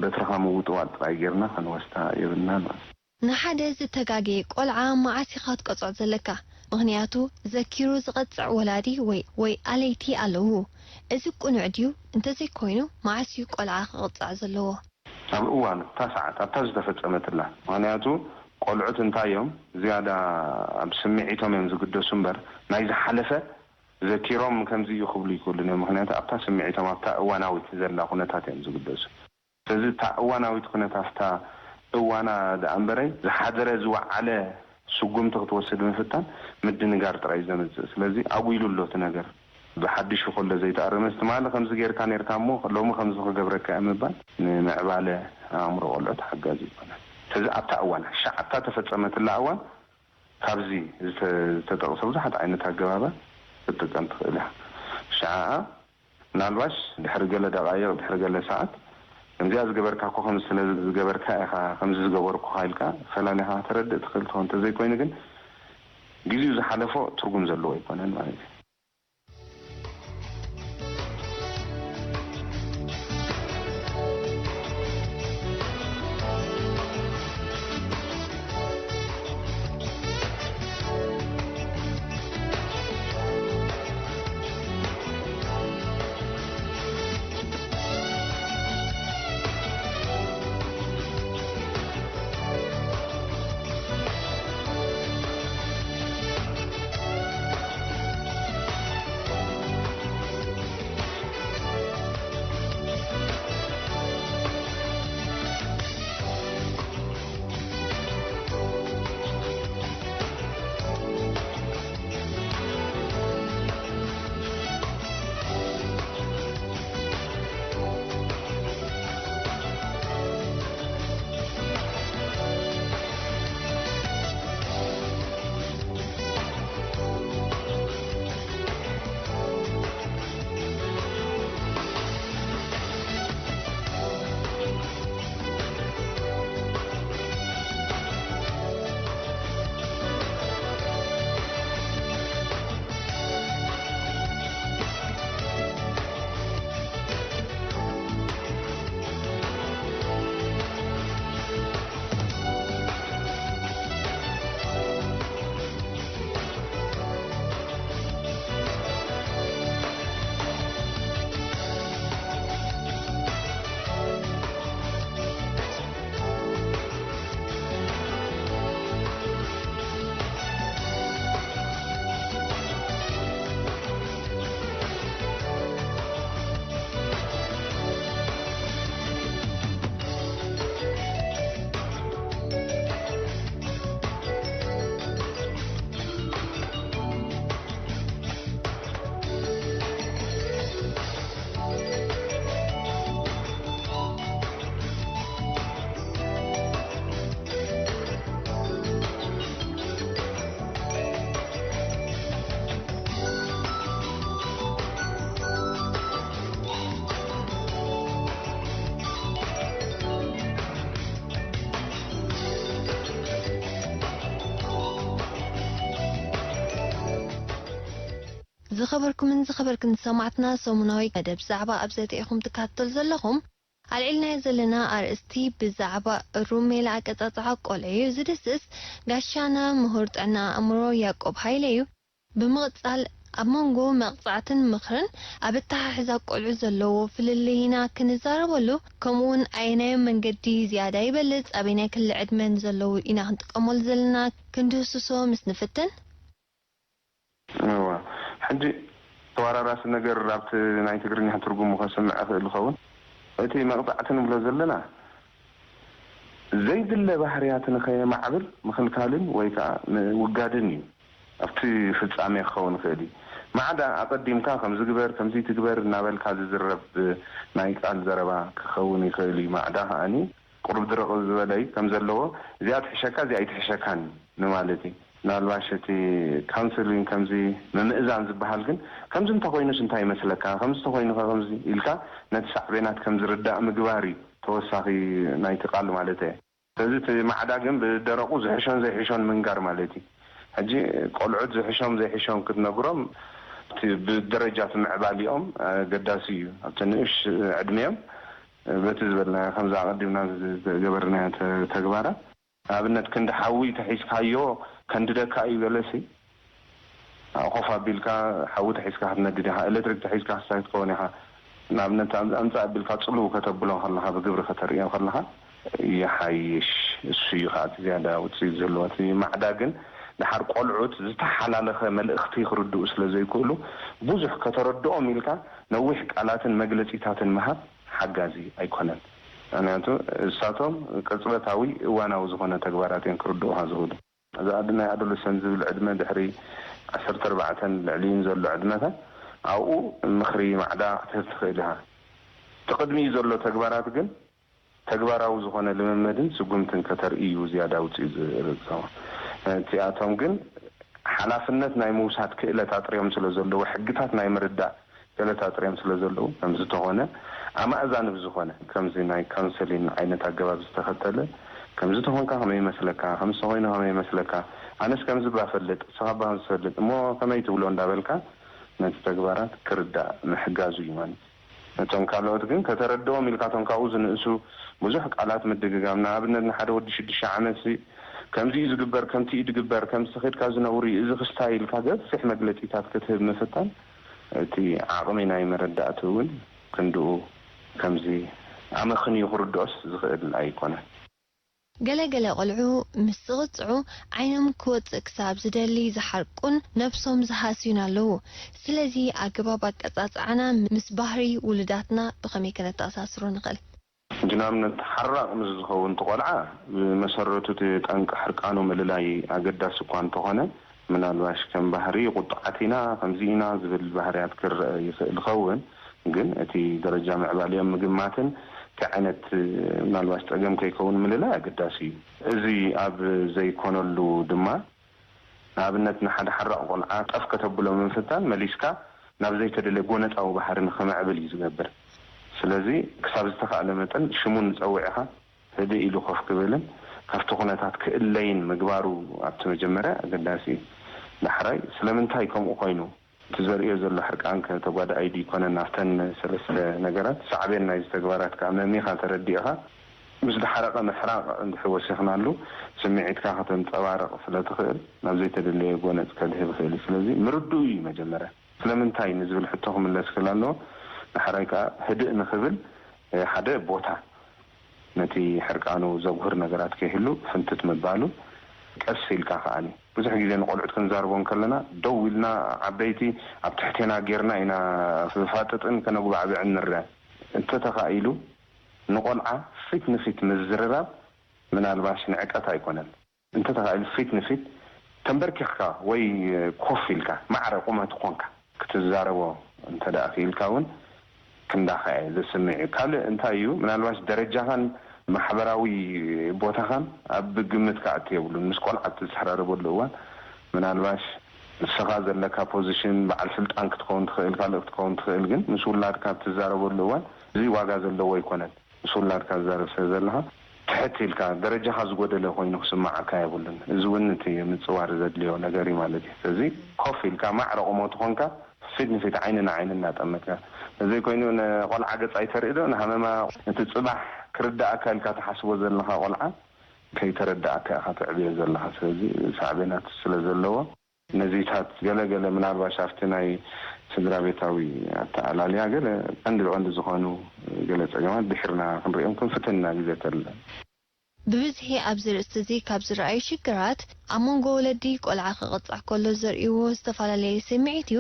በትርኻ ምውጥዋጥ ጥራይ ጌርና ክንወስዳ የብልናን ማለት እዩ። ንሓደ ዝተጋገየ ቆልዓ መዓስ ኢኻ ክትቀጽዖ ዘለካ? ምኽንያቱ ዘኪሩ ዝቐጽዕ ወላዲ ወይ ወይ ኣለይቲ ኣለዉ። እዚ ቅኑዕ ድዩ? እንተዘይኮይኑ መዓስ እዩ ቆልዓ ክቕጻዕ ዘለዎ? ኣብ እዋኑ፣ እታ ሰዓት፣ ኣብታ ዝተፈጸመትላ። ምኽንያቱ ቆልዑት እንታይ እዮም ዝያዳ ኣብ ስምዒቶም እዮም ዝግደሱ እምበር ናይ ዝሓለፈ ዘኪሮም ከምዚ እዩ ክብሉ ይክእሉን እዮም። ምክንያቱ ኣብታ ስምዒቶም ኣብታ እዋናዊት ዘላ ኩነታት እዮም ዝግደሱ። ስለዚ እታ እዋናዊት ኩነታት፣ እታ እዋና ደኣ እምበረይ ዝሓደረ ዝወዓለ ስጉምቲ ክትወስድ ምፍታን ምድንጋር ጥራይ እዩ ዘምጽእ። ስለዚ ኣጉይሉ ኣሎ እቲ ነገር። ብሓድሹ ከሎ ዘይተኣረመ፣ ትማሊ ከምዚ ጌርካ ኔርካ እሞ ሎሚ ከምዚ ክገብረካ እየ ምባል ንምዕባለ ኣእምሮ ቆልዑት ሓጋዚ ኣይኮነን። ስለዚ ኣብታ እዋን፣ ሻዕ ኣብታ ተፈጸመትላ እዋን ካብዚ ዝተ- ዝተጠቕሰ ብዙሓት ዓይነት ኣገባባት ክትጥቀም ትኽእል ኢኻ። ሽዓኣ ምናልባሽ ድሕሪ ገለ ደቓይቕ፣ ድሕሪ ገለ ሰዓት፣ ከምዚኣ ዝገበርካ እኮ ከምዚ ስለ ዝገበርካ ኢኻ ከምዚ ዝገበርኩኻ ኢልካ ፈላሊኻ ከተረድእ ትኽእል ትኾን። እንተዘይኮይኑ ግን ግዜኡ ዝሓለፎ ትርጉም ዘለዎ ኣይኮነን ማለት እዩ። ዝኸበርኩምን ዝኸበርክን ሰማዕትና፣ ሰሙናዊ መደብ ዛዕባ ኣብ ዘተ ኢኹም ትከታተሉ ዘለኹም። ኣልዒልናዮ ዘለና ኣርእስቲ ብዛዕባ እሩም ሜላ ኣቀጻጽዓ ቆልዑ እዩ ዝድስስ። ጋሻና ምሁር ጥዕና ኣእምሮ ያቆብ ሃይለ እዩ። ብምቕጻል፣ ኣብ መንጎ መቕጻዕትን ምኽርን ኣብ ኣተሓሕዛ ቆልዑ ዘለዎ ፍልልይና ክንዛረበሉ፣ ከምኡውን ኣየናይ መንገዲ ዝያዳ ይበልጽ፣ ኣበየናይ ክሊ ዕድመ ንዘለዉ ኢና ክንጥቀመሉ ዘለና ክንድህስሶ ምስ ንፍትን፣ እዋ ሕጂ ተወራራሲ ነገር ኣብቲ ናይ ትግርኛ ትርጉሙ ከስምዕ እኽእል ይኸውን። እቲ መቕጻዕቲ ንብሎ ዘለና ዘይድለ ባህርያት ንኸየማዕብል ምኽልካልን ወይ ከዓ ምውጋድን እዩ። ኣብቲ ፍጻሜ ክኸውን ይኽእል እዩ። ማዕዳ ኣቐዲምካ ከምዚ ግበር፣ ከምዚ ትግበር እናበልካ ዝዝረብ ናይ ቃል ዘረባ ክኸውን ይኽእል እዩ። ማዕዳ ከዓኒ ቁሩብ ድርቕ ዝበለ እዩ ከም ዘለዎ፣ እዚኣ ትሕሸካ፣ እዚኣ ኣይትሕሸካን ንማለት እዩ። ምናልባሽ እቲ ካውንስሊንግ ከምዚ ምምእዛን ዝበሃል ግን ከምዚ እንተኾይኑስ እንታይ ይመስለካ፣ ከምዚ እንተኾይኑ ከ ከምዚ ኢልካ ነቲ ሳዕቤናት ከም ዝርዳእ ምግባር እዩ ተወሳኺ ናይቲ ቃል ማለት እየ። ስለዚ እቲ ማዕዳ ግን ብደረቑ ዝሕሾን ዘይሕሾን ምንጋር ማለት እዩ። ሕጂ ቆልዑት ዝሕሾም ዘይሕሾም ክትነግሮም እቲ ብደረጃ እቲ ምዕባሊኦም ኣገዳሲ እዩ። ኣብቲ ንእሽ ዕድሜኦም በቲ ዝበልናዮ ከምዚ ኣቐዲምና ዝገበርናዮ ተ- ተግባራት ንኣብነት ክንዲ ሓዊ ተሒዝካዮ ከንድደካ እዩ ገለሲ ኮፍ ኣቢልካ ሓዊ ተሒዝካ ክትነድድ ኢኻ፣ ኤሌክትሪክ ተሒዝካ ክስታይ ክትከውን ኢኻ። ንኣብነት ኣም- ኣምጻእ ኣቢልካ ጽልው ከተብሎ ከለኻ ብግብሪ ከተርእዮ ከለኻ ይሓይሽ። እሱ እዩ ከዓ እቲ ዝያዳ ውፅኢት ዘለዎ። እቲ ማዕዳ ግን ድሓር ቆልዑት ዝተሓላለኸ መልእኽቲ ክርድኡ ስለ ዘይክእሉ ብዙሕ ከተረድኦም ኢልካ ነዊሕ ቃላትን መግለፂታትን ምሃብ ሓጋዚ ኣይኮነን። ምክንያቱ እሳቶም ቅፅበታዊ እዋናዊ ዝኾነ ተግባራት እዮም ክርድኡኻ ዝኽእሉ። እዚ ኣድ ናይ ኣዶለሰንት ዝብል ዕድመ ድሕሪ ዓሰርተ ኣርባዕተን ልዕሊኡን ዘሎ ዕድመታት ኣብኡ ምኽሪ ማዕዳ ክትህብ ትኽእል ኢኻ። እቲ ቅድሚኡ ዘሎ ተግባራት ግን ተግባራዊ ዝኾነ ልምምድን ስጉምትን ከተርኢ እዩ ዝያዳ ውፅኢት ዝርግጾ። እቲኣቶም ግን ሓላፍነት ናይ ምውሳድ ክእለት ኣጥርዮም ስለ ዘለዉ፣ ሕግታት ናይ ምርዳእ ክእለት ኣጥርዮም ስለ ዘለዉ፣ ከምዚ ተኾነ ኣማእዛኒ ብዝኾነ ከምዚ ናይ ካውንሰሊን ዓይነት ኣገባብ ዝተኸተለ፣ ከምዚ ተኾንካ ከመይ ይመስለካ፣ ከምዚ ተኾይኑ ከመይ ይመስለካ፣ ኣነስ ከምዚ እባ ፈልጥ፣ ንስኻ እባ ከምዚ ትፈልጥ፣ እሞ ከመይ ትብሎ እንዳበልካ ነቲ ተግባራት ክርዳእ ምሕጋዙ እዩ ማለት እዩ። ነቶም ካልኦት ግን ከተረድኦም ኢልካ እቶም ካብኡ ዝንእሱ ብዙሕ ቃላት ምድግጋም፣ ንኣብነት ንሓደ ወዲ ሽዱሽተ ዓመት ሲ ከምዚ እዩ ዝግበር፣ ከምቲ እዩ ዝግበር፣ ከምዚ ተኸድካ ዝነውሪ፣ እዚ ክስታይ ኢልካ ገፊሕ መግለጺታት ክትህብ ምፍታን እቲ ዓቕሚ ናይ መረዳእቲ እውን ክንድኡ ከምዚ ኣመኽንዩ ክርድኦስ ዝኽእል ኣይኮነን። ገለ ገለ ቆልዑ ምስ ዝቕጽዑ ዓይኖም ክወጽእ ክሳብ ዝደሊ ዝሓርቁን ነብሶም ዝሃስዩን ኣለዉ። ስለዚ ኣገባብ ኣቀጻጽዓና ምስ ባህሪ ውሉዳትና ብኸመይ ከነተኣሳስሮ ንኽእል? ሕጂ ንኣብነት ሓራቕ ምስ ዝኸውን እቲ ቆልዓ ብመሰረቱ እቲ ጠንቂ ሕርቃኑ ምልላይ ኣገዳሲ እኳ እንተኾነ ምናልባሽ ከም ባህሪ ቁጡዓት ኢና ከምዚ ኢና ዝብል ባህርያት ክረአ ይኽእል ይኸውን። ግን እቲ ደረጃ ምዕባሊኦም ምግማትን እቲ ዓይነት ምናልባሽ ጸገም ከይከውን ምልላይ ኣገዳሲ እዩ። እዚ ኣብ ዘይኮነሉ ድማ ንኣብነት ንሓደ ሓራቕ ቆልዓ ጠፍ ከተብሎ ምፍታን መሊስካ ናብ ዘይተደለየ ጎነጻዊ ባህሪ ንኸምዕብል እዩ ዝገብር። ስለዚ ክሳብ ዝተኻእለ መጠን ሽሙ ንጸውዕ ኢኻ ህድእ ኢሉ ኮፍ ክብልን ካብቲ ኩነታት ክእለይን ምግባሩ ኣብቲ መጀመርያ ኣገዳሲ እዩ። ዳሕራይ ስለምንታይ ከምኡ ኮይኑ እቲ ዘርእዮ ዘሎ ሕርቃን ከ ተጓዳኣይ ድዩ ይኮነን ኣብተን ሰለስተ ነገራት ሳዕቤን ናይዚ ተግባራት ከኣ መሚኻ ተረዲእኻ ምስ ዝሓረቐ ምሕራቕ እንድሕር ወሲኽናሉ ስምዒትካ ከተንጸባርቕ ስለ ትኽእል ናብ ዘይተደለየ ጎነጽ ከድህብ ይኽእል እዩ። ስለዚ ምርድኡ እዩ መጀመርያ። ስለምንታይ ንዝብል ሕቶ ክምለስ ክእል ኣለዎ። ዳሕራይ ከኣ ህድእ ንኽብል ሓደ ቦታ ነቲ ሕርቃኑ ዘጉህር ነገራት ከይህሉ ፍንትት ምባሉ ቀስ ኢልካ ከኣኒ ብዙሕ ግዜ ንቆልዑት ክንዛርቦ እንከለና ደው ኢልና ዓበይቲ ኣብ ትሕቴና ጌርና ኢና ክፋጥጥን ከነጉባዕብዕን ንርአ። እንተተኻኢሉ ንቆልዓ ፊት ንፊት ምዝርራብ ምናልባሽ ንዕቀት ኣይኮነን። እንተተኻኢሉ ፊት ንፊት ተንበርኪኽካ ወይ ኮፍ ኢልካ ማዕረ ቁመቱ ኮንካ ክትዛረቦ እንተ ደኣ ክኢልካ እውን ክንዳኻ እየ ዘስምዕ እዩ። ካልእ እንታይ እዩ ምናልባሽ ደረጃኻን ማሕበራዊ ቦታኻን ኣብ ግምት ክኣቱ የብሉን። ምስ ቆልዓ እትዝሕራረበሉ እዋን ምናልባሽ ንስኻ ዘለካ ፖዚሽን በዓል ስልጣን ክትከውን ትኽእል፣ ካልእ ክትከውን ትኽእል፣ ግን ምስ ውላድካ እትዛረበሉ እዋን እዚ ዋጋ ዘለዎ ኣይኮነን። ምስ ውላድካ ትዛረብ ስለ ዘለኻ ትሕት ኢልካ ደረጃኻ ዝጎደለ ኮይኑ ክስምዓካ የብሉን። እዚ እውን እቲ ምጽዋር ዘድልዮ ነገር እዩ ማለት እዩ። ስለዚ ኮፍ ኢልካ ማዕረ ቁመቱ ኮንካ ፊት ንፊት ዓይኒ ንዓይኒ እናጠመትካ ተዘይኮይኑ ንቆልዓ ገጽ ኣይተርኢ ዶ ንሃመማ እቲ ጽባሕ ክርዳኣካ ኢልካ ትሓስቦ ዘለኻ ቆልዓ ከይተረዳኣካ ኢኻ ተዕብዮ ዘለኻ። ስለዚ ሳዕቤናት ስለ ዘለዎ ነዚታት ገለ ገለ ምናልባሽ ኣብቲ ናይ ስድራ ቤታዊ ኣተኣላልያ ገለ ቀንዲ ብቐንዲ ዝኾኑ ገለ ጸገማት ድሒርና ክንሪኦም ክንፍትን ኢና ግዜ ተለ። ብብዝሒ ኣብዚ ርእስቲ እዚ ካብ ዝረኣዩ ሽግራት ኣብ መንጎ ወለዲ ቆልዓ ክቕጻዕ ከሎ ዘርእይዎ ዝተፈላለየ ስምዒት እዩ።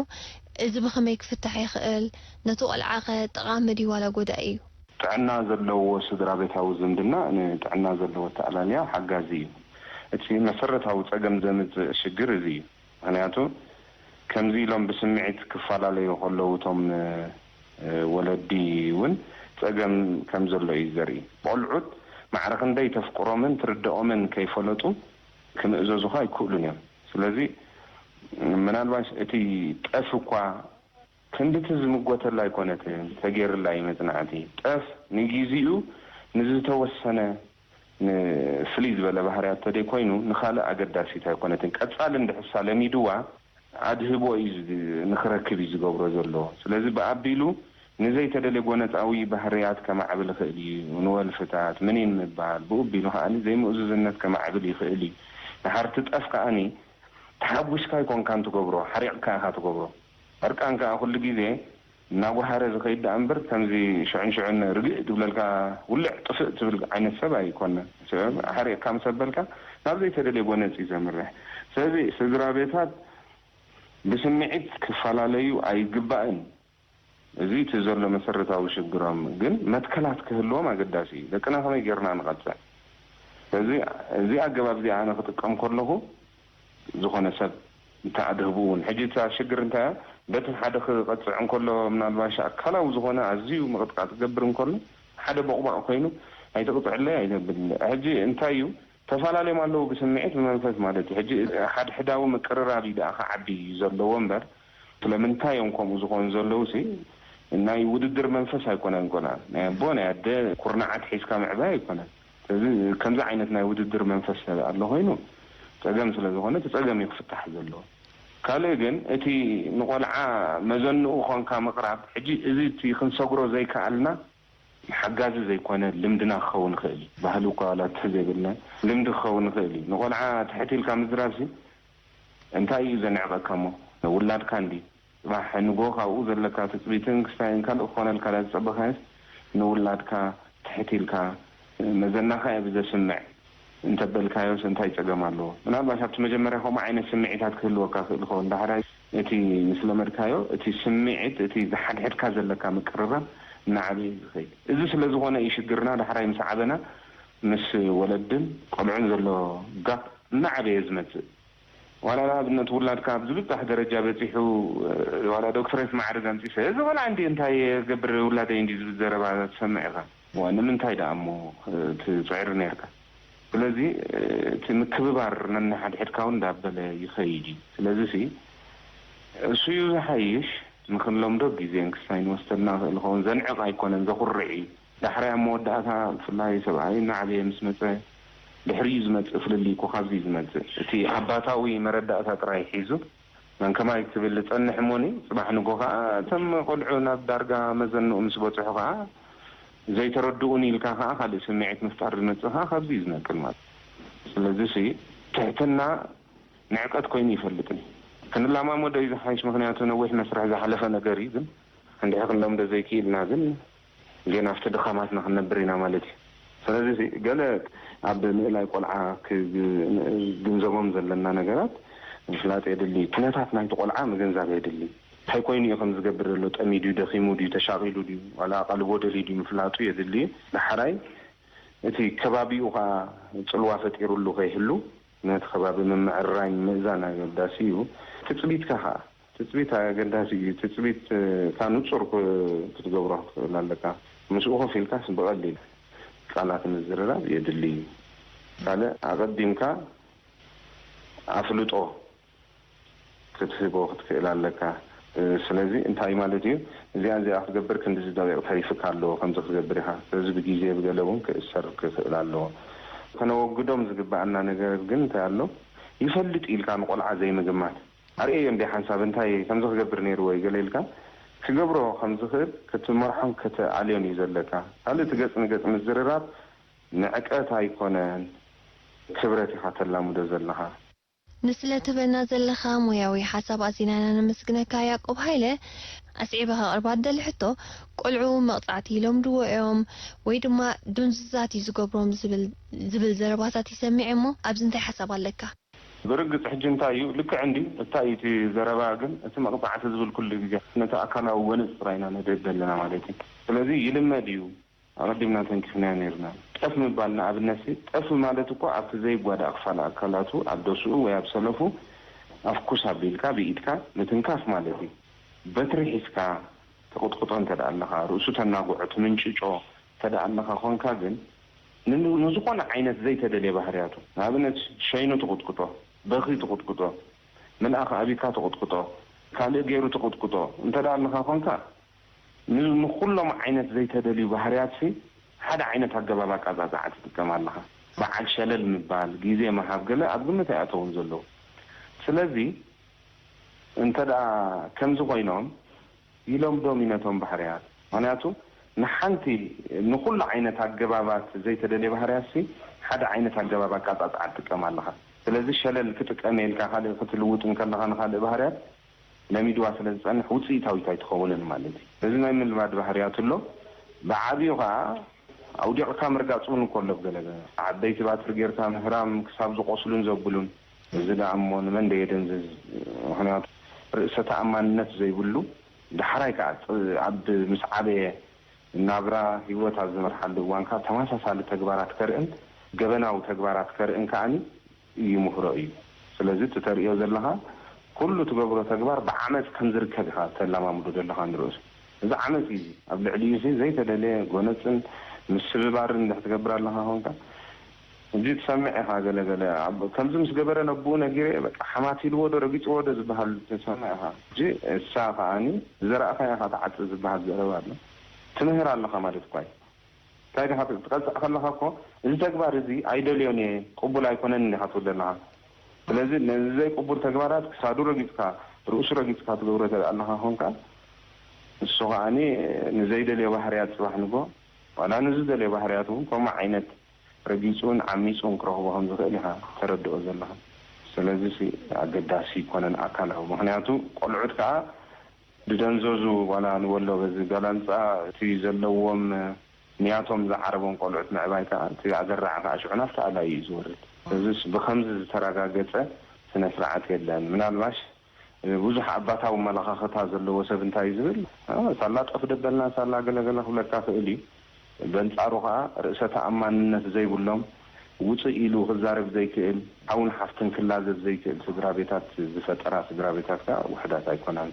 እዚ ብኸመይ ክፍታሕ ይኽእል? ነቲ ቆልዓኸ ጠቓሚ ድዩ ዋላ ጎዳኢ እዩ? ጥዕና ዘለዎ ስድራ ቤታዊ ዝምድና ንጥዕና ዘለዎ ኣተኣላልያ ሓጋዚ እዩ። እቲ መሰረታዊ ጸገም ዘምጽእ ሽግር እዚ እዩ። ምኽንያቱ ከምዚ ኢሎም ብስምዒት ክፈላለዩ ከለዉ እቶም ወለዲ እውን ጸገም ከም ዘሎ እዩ ዘርኢ። ቆልዑት ማዕረ ክንደይ ተፍቅሮምን ትርድኦምን ከይፈለጡ ክምእዘዙኻ ኣይክእሉን እዮም። ስለዚ ምናልባሽ እቲ ጠፍ እኳ ክንድቲ ዝምጎተላ ኣይኮነትን ተገይርላ እዩ መጽናዕቲ። ጠፍ ንጊዚኡ ንዝተወሰነ ንፍልይ ዝበለ ባህርያት ተደይ ኮይኑ ንኻልእ ኣገዳሲት ኣይኮነትን። ቀጻሊ እንድሕሳ ለሚድዋ ኣድህቦ እዩ ንኽረክብ እዩ ዝገብሮ ዘሎ። ስለዚ ብኣቢሉ ንዘይተደልየ ጎነጻዊ ባህርያት ከማዕብል ይኽእል እዩ። ንወልፍታት፣ ምኒን ምባል፣ ብኡ ኣቢሉ ከኣ ዘይምእዙዝነት ከማዕብል ይኽእል እዩ። ድሓር እቲ ጠፍ ከኣ ተሓጒስካ ኣይኮንካን ትገብሮ፣ ሓሪቕካ ኢኻ ትገብሮ። ዕርቃን ከኣ ኩሉ ግዜ እናጓሃረ ዝኸይድ ደኣ እምበር ከምዚ ሽዑን ሽዑን ርግእ ዝብለልካ ውልዕ ጥፍእ ትብል ዓይነት ሰብ ኣይኮነን። ሰብ ሓሪቕካ ምስ ኣበልካ ናብ ዘይተደልየ ጎነጽ እዩ ዘምርሕ። ስለዚ ስድራ ቤታት ብስምዒት ክፈላለዩ ኣይግባእን። እዚ እቲ ዘሎ መሰረታዊ ሽግሮም ግን መትከላት ክህልዎም ኣገዳሲ እዩ። ደቅና ከመይ ጌርና ንቐጽዕ? ስለዚ እዚ ኣገባብ እዚ ኣነ ክጥቀም ከለኹ ዝኾነ ሰብ እንታይ ኣድህቡ እውን ሕጂ እታ ሽግር እንታይ እያ? በቲ ሓደ ክቐጽዕ እንከሎ ምናልባሽ ኣካላዊ ዝኾነ ኣዝዩ ምቕጥቃጥ ክገብር እንከሎ ሓደ ቦቕባቕ ኮይኑ ኣይትቕጽዕለይ ኣይተብል። ሕጂ እንታይ እዩ ተፈላለዮም ኣለዉ ብስምዒት ብመንፈስ ማለት እዩ። ሕጂ ሓድሕዳዊ ምቅርራብ እዩ ደኣ ክዓቢ እዩ ዘለዎ እምበር ስለምንታይ እዮም ከምኡ ዝኾኑ ዘለዉ ሲ ናይ ውድድር መንፈስ ኣይኮነን ቆልዓ ናይ ኣቦ ናይ ኣደ ኩርናዓት ሒዝካ ምዕባይ ኣይኮነን። ስለዚ ከምዚ ዓይነት ናይ ውድድር መንፈስ ኣሎ ኮይኑ ጸገም ስለ ዝኾነ እቲ ጸገም እዩ ክፍታሕ ዘለዎ። ካልእ ግን እቲ ንቆልዓ መዘንኡ ኾንካ ምቕራብ ሕጂ እዚ እቲ ክንሰግሮ ዘይከኣልና ሓጋዚ ዘይኮነ ልምድና ክኸውን ይኽእል እዩ። ባህሊ እኳ ዋላ እንተ ዘይብልና ልምዲ ክኸውን ይኽእል እዩ። ንቆልዓ ትሕት ኢልካ ምዝራብሲ እንታይ እዩ ዘንዕቐካ እሞ ውላድካ እንዲ ጽባሕ ንግሆ ካብኡ ዘለካ ትጽቢትን ክስታይን ካልእ ክኾነልካ ድኣ ዝጸበኻዮስ ንውላድካ ትሕት ኢልካ መዘናኻ እየ ብዘስምዕ እንተበልካዮስ እንታይ ጸገም ኣለዎ? ምናልባሽ ኣብቲ መጀመርያ ከምኡ ዓይነት ስምዒታት ክህልወካ ይኽእል ይኸውን። ዳሕራይ እቲ ምስ ለመድካዮ እቲ ስምዒት እቲ ዝሓድሕድካ ዘለካ ምቅርራብ እናዓበየ እዩ ዝኸይድ። እዚ ስለ ዝኾነ እዩ ሽግርና ዳሕራይ ምስ ዓበና ምስ ወለድን ቆልዑን ዘሎ ጋፕ እናዓበየ ዝመጽእ። ዋላ ንኣብነት ውላድካ ኣብ ዝብጻሕ ደረጃ በጺሑ ዋላ ዶክትሬት ማዕርግ ኣምጺሰ እዚ ቆልዓ እንዲ እንታይ ገብር ውላደይ እንዲ ዝብል ዘረባ ትሰምዕ ኢኻ። እዋ ንምንታይ ደኣ እሞ ትጽዕር ነርካ? ስለዚ እቲ ምክብባር ነንሓድሕድካ እውን እንዳበለ ይኸይድ እዩ። ስለዚ ሲ እሱ እዩ ዝሓይሽ። ንኽንለምዶ ግዜን ክስታይን ይወስደልና ይኽእል ይኸውን። ዘንዕቕ ኣይኮነን፣ ዘኹርዕ እዩ። ዳሕራይ ኣብ መወዳእታ ብፍላይ ሰብኣይ እናዓበየ ምስ መጸ ድሕሪኡ ዝመጽእ ፍልልይ እኮ ካብዚ እዩ ዝመጽእ። እቲ ኣባታዊ መረዳእታ ጥራይ ሒዙ መን ከማይ ትብል ዝጸንሕ እሞኒ ጽባሕ ንጎ ከኣ እቶም ቆልዑ ናብ ዳርጋ መዘንኡ ምስ በጽሑ ከኣ ዘይተረድኡኒ ኢልካ ከኣ ካልእ ስምዒት ምፍጣር ዝመጽእ ከኣ ካብዚ እዩ ዝነቅል ማለት እዩ። ስለዚ ሲ ትሕትና ንዕቀት ኮይኑ ይፈልጥኒ። ክንላማመዶ እዩ ዝሓይሽ ምኽንያቱ ነዊሕ መስርሕ ዝሓለፈ ነገር እዩ ግን እንድሕር ክንለምዶ ዘይክኢልና ግን ጌና ኣብቲ ድኻማትና ክንነብር ኢና ማለት እዩ። ስለዚ ገለ ኣብ ምእላይ ቆልዓ ክግንዘቦም ዘለና ነገራት ምፍላጥ የድሊ። ኩነታት ናይቲ ቆልዓ ምግንዛብ የድሊ። እንታይ ኮይኑ እዩ ከም ዝገብር ዘሎ? ጠምዩ ድዩ? ደኺሙ ድዩ? ተሻቒሉ ድዩ? ዋላ ኣቓልቦ ደልዩ ድዩ? ምፍላጡ የድሊ። ዳሕራይ እቲ ከባቢኡ ኸዓ ጽልዋ ፈጢሩሉ ከይህሉ ነቲ ከባቢ ምምዕርራይ ምእዛን ኣገዳሲ እዩ። ትጽቢትካ ኸዓ ትጽቢት ኣገዳሲ እዩ። ትጽቢት እታ ንጹር ክትገብሮ ክትኽእል ኣለካ። ምስኡ ኮፍ ኢልካስ ብቐሊል ቃላት ምዝርራብ የድሊ እዩ። ካልእ ኣቐዲምካ ኣፍልጦ ክትህቦ ክትክእል ኣለካ። ስለዚ እንታይ ማለት እዩ? እዚኣ እዚኣ ክትገብር ክንድዚ ደቂቕ ተሪፍካ ኣሎ፣ ከምዚ ክትገብር ኢኻ። ስለዚ ብግዜ ብገለ እውን ክእሰር ክኽእል ኣለዎ። ከነወግዶም ዝግበኣና ነገር ግን እንታይ ኣሎ? ይፈልጥ ኢልካ ንቆልዓ ዘይምግማት። ኣርእየዮ እንደ ሓንሳብ እንታይ ከምዚ ክገብር ነይርዎ እዩ ገለ ኢልካ ክገብሮ ከም ዝኽእል ክትመርሖን ክትኣልዮን እዩ ዘለካ። ካልእ እቲ ገጽ ንገጽ ምዝርራብ ንዕቀት ኣይኮነን፣ ክብረት ኢኻ ተላምዶ ዘለኻ። ንስለ ትህበና ዘለኻ ሞያዊ ሓሳብ ኣዚና ኢና ነመስግነካ ያቆብ ሃይለ። ኣስዒበ ከቕርባ ዝደሊ ሕቶ፣ ቆልዑ መቕጻዕቲ ይለምድዎ እዮም ወይ ድማ ዱንዙዛት እዩ ዝገብሮም ዝብል ዝብል ዘረባታት ይሰምዕ እሞ ኣብዚ እንታይ ሓሳብ ኣለካ? ብርግጽ ሕጂ እንታይ እዩ ልክዕ እንዲ እንታይ እዩ እቲ ዘረባ ግን እቲ መቕጻዕቲ ዝብል ኩሉ ግዜ ነቲ ኣካላዊ ጎነጽ ጥራይ ኢና ነድህብ ዘለና ማለት እዩ። ስለዚ ይልመድ እዩ። ኣቐዲምና ተንኪፍናዮ ነይርና። ጠፍ ምባል ንኣብነት ሲ፣ ጠፍ ማለት እኮ ኣብቲ ዘይጓዳእ ክፋል ኣካላቱ፣ ኣብ ደስኡ ወይ ኣብ ሰለፉ ኣፍኩስ ኣቢልካ ብኢድካ ምትንካፍ ማለት እዩ። በትሪ ሒዝካ ትቕጥቅጦ እንተ ደኣ ኣለኻ፣ ርእሱ ተናግዖ፣ ትምንጭጮ እንተ ደኣ ኣለኻ ኾንካ ግን ን-፣ ንዝኾነ ዓይነት ዘይተደልየ ባህርያቱ፣ ንኣብነት ሸይኑ ትቕጥቅጦ፣ በኺ ትቕጥቅጦ፣ ምልኣኽ ኣቢካ ትቕጥቅጦ፣ ካልእ ገይሩ ትቕጥቅጦ እንተ ደኣ ኣለኻ ኾንካ ን-፣ ንኹሎም ዓይነት ዘይተደልዩ ባህርያትሲ ሓደ ዓይነት ኣገባብ ኣቀጻጽዓ ትጥቀም ኣለኻ። በዓል ሸለል ምባል፣ ግዜ ምሃብ ገለ ኣብ ግምት ኣይኣተውን ዘለዉ። ስለዚ እንተ ደኣ ከምዚ ኮይኖም ይለምዶም እዩ ነቶም ባህርያት። ምኽንያቱ ንሓንቲ ንኹሉ ዓይነት ኣገባባት ዘይተደልየ ባህርያትሲ ሓደ ዓይነት ኣገባብ ኣቀጻጽዓ ትጥቀም ኣለኻ። ስለዚ ሸለል ክጥቀም እየ ኢልካ ካልእ ክትልውጥ እንከለኻ ንኻልእ ባህርያት ለሚድዋ ስለ ዝጸንሕ ውጽኢታዊት ኣይትኸውንን ማለት እዩ። እዚ ናይ ምልማድ ባህርያት ኣሎ። ብዓቢኡ ኸኣ ኣውዲቕካ ምርጋጽ እውን እኮ ኣሎ። ገለ ዓበይቲ ባትሪ ጌርካ ምህራም ክሳብ ዝቖስሉን ዘብሉን። እዚ ደኣ እሞ ንመን ዶ የደንዝዝ? ምኽንያቱ ርእሰ ተኣማንነት ዘይብሉ ዳሕራይ ከኣ ጥ-፣ ኣብ ምስ ዓበየ ናብራ ህይወት ኣብ ዝመርሓሉ እዋን ከኣ ተመሳሳሊ ተግባራት ከርእን ገበናዊ ተግባራት ከርእን ከኣኒ ይምህሮ እዩ። ስለዚ እቲ ተርእዮ ዘለኻ ኩሉ ትገብሮ ተግባር ብዓመጽ ከም ዝርከብ ኢኻ ተለማምዶ ዘለኻ ንርእሱ። እዚ ዓመጽ እዩ። እዚ ኣብ ልዕሊኡ እዚ ዘይተደልየ ጎነጽን ምስብባርን እንድሕር ትገብር ኣለኻ ኾንካ፣ ሕጂ ትሰምዕ ኢኻ። ገለ ገለ ኣብ-፣ ከምዚ ምስ ገበረ ነብኡ ነጊረ፣ በቃ ሓማቲልዎ ዶ ረጊጽዎ ዶ ዝበሃል ትሰምዕ ኢኻ። ሕጂ እሳ ከኣኒ ዝዘራእኻዮ ኢኻ ትዓጽድ ዝበሃል ዘረባ ኣሎ። ትምህር ኣለኻ ማለት እኳ እዩ። እንታይ ዲኻ ትቐጽዕ ከለኻ እኮ፣ እዚ ተግባር እዚ ኣይደልዮን እየ፣ ቅቡል ኣይኮነን ኢኻ ትብል ዘለኻ። ስለዚ ነዚ ዘይቅቡል ተግባራት ክሳዱ ረጊጽካ፣ ርእሱ ረጊጽካ ትገብሮ እንተ ደኣ ኣለኻ ኾንካ፣ ንሱ ከኣኒ ንዘይደልዮ ባህርያት ጽባሕ ንግሆ፣ ዋላ ንዝደልዮ ባህርያት እውን ከምኡ ዓይነት ረጊጹን ዓሚጹን ክረኽቦ ከም ዝኽእል ኢኻ ተረድኦ ዘለኻ። ስለዚሲ ኣገዳሲ ኣይኮነን ኣካላዊ። ምኽንያቱ ቆልዑት ከኣ ድደንዘዙ ዋላ ንበሎ በዚ ጋላንጻ እቲ ዘለዎም ንያቶም ዝዓረቦም ቆልዑት ምዕባይ ከኣ እቲ ኣዘራዕ ከኣ ሽዑ ናብቲ ኣላይ እዩ ዝወርድ። እዚስ ብኸምዚ ዝተረጋገጸ ስነ ስርዓት የለን። ምናልባሽ ብዙሕ ኣባታዊ ኣመለኻኽታ ዘለዎ ሰብ እንታይ እዩ ዝብል? አ፣ ሳላ ጠፍ ደበልና፣ ሳላ ገለገለ ክብለካ ክእል እዩ። በንጻሩ ከኣ ርእሰ ተኣማንነት ዘይብሎም፣ ውጽእ ኢሉ ክዛረብ ዘይክእል፣ ሓውን ሓፍትን ክላዘብ ዘይክእል ስድራ ቤታት ዝፈጠራ ስድራ ቤታት ከኣ ውሑዳት ኣይኮናን።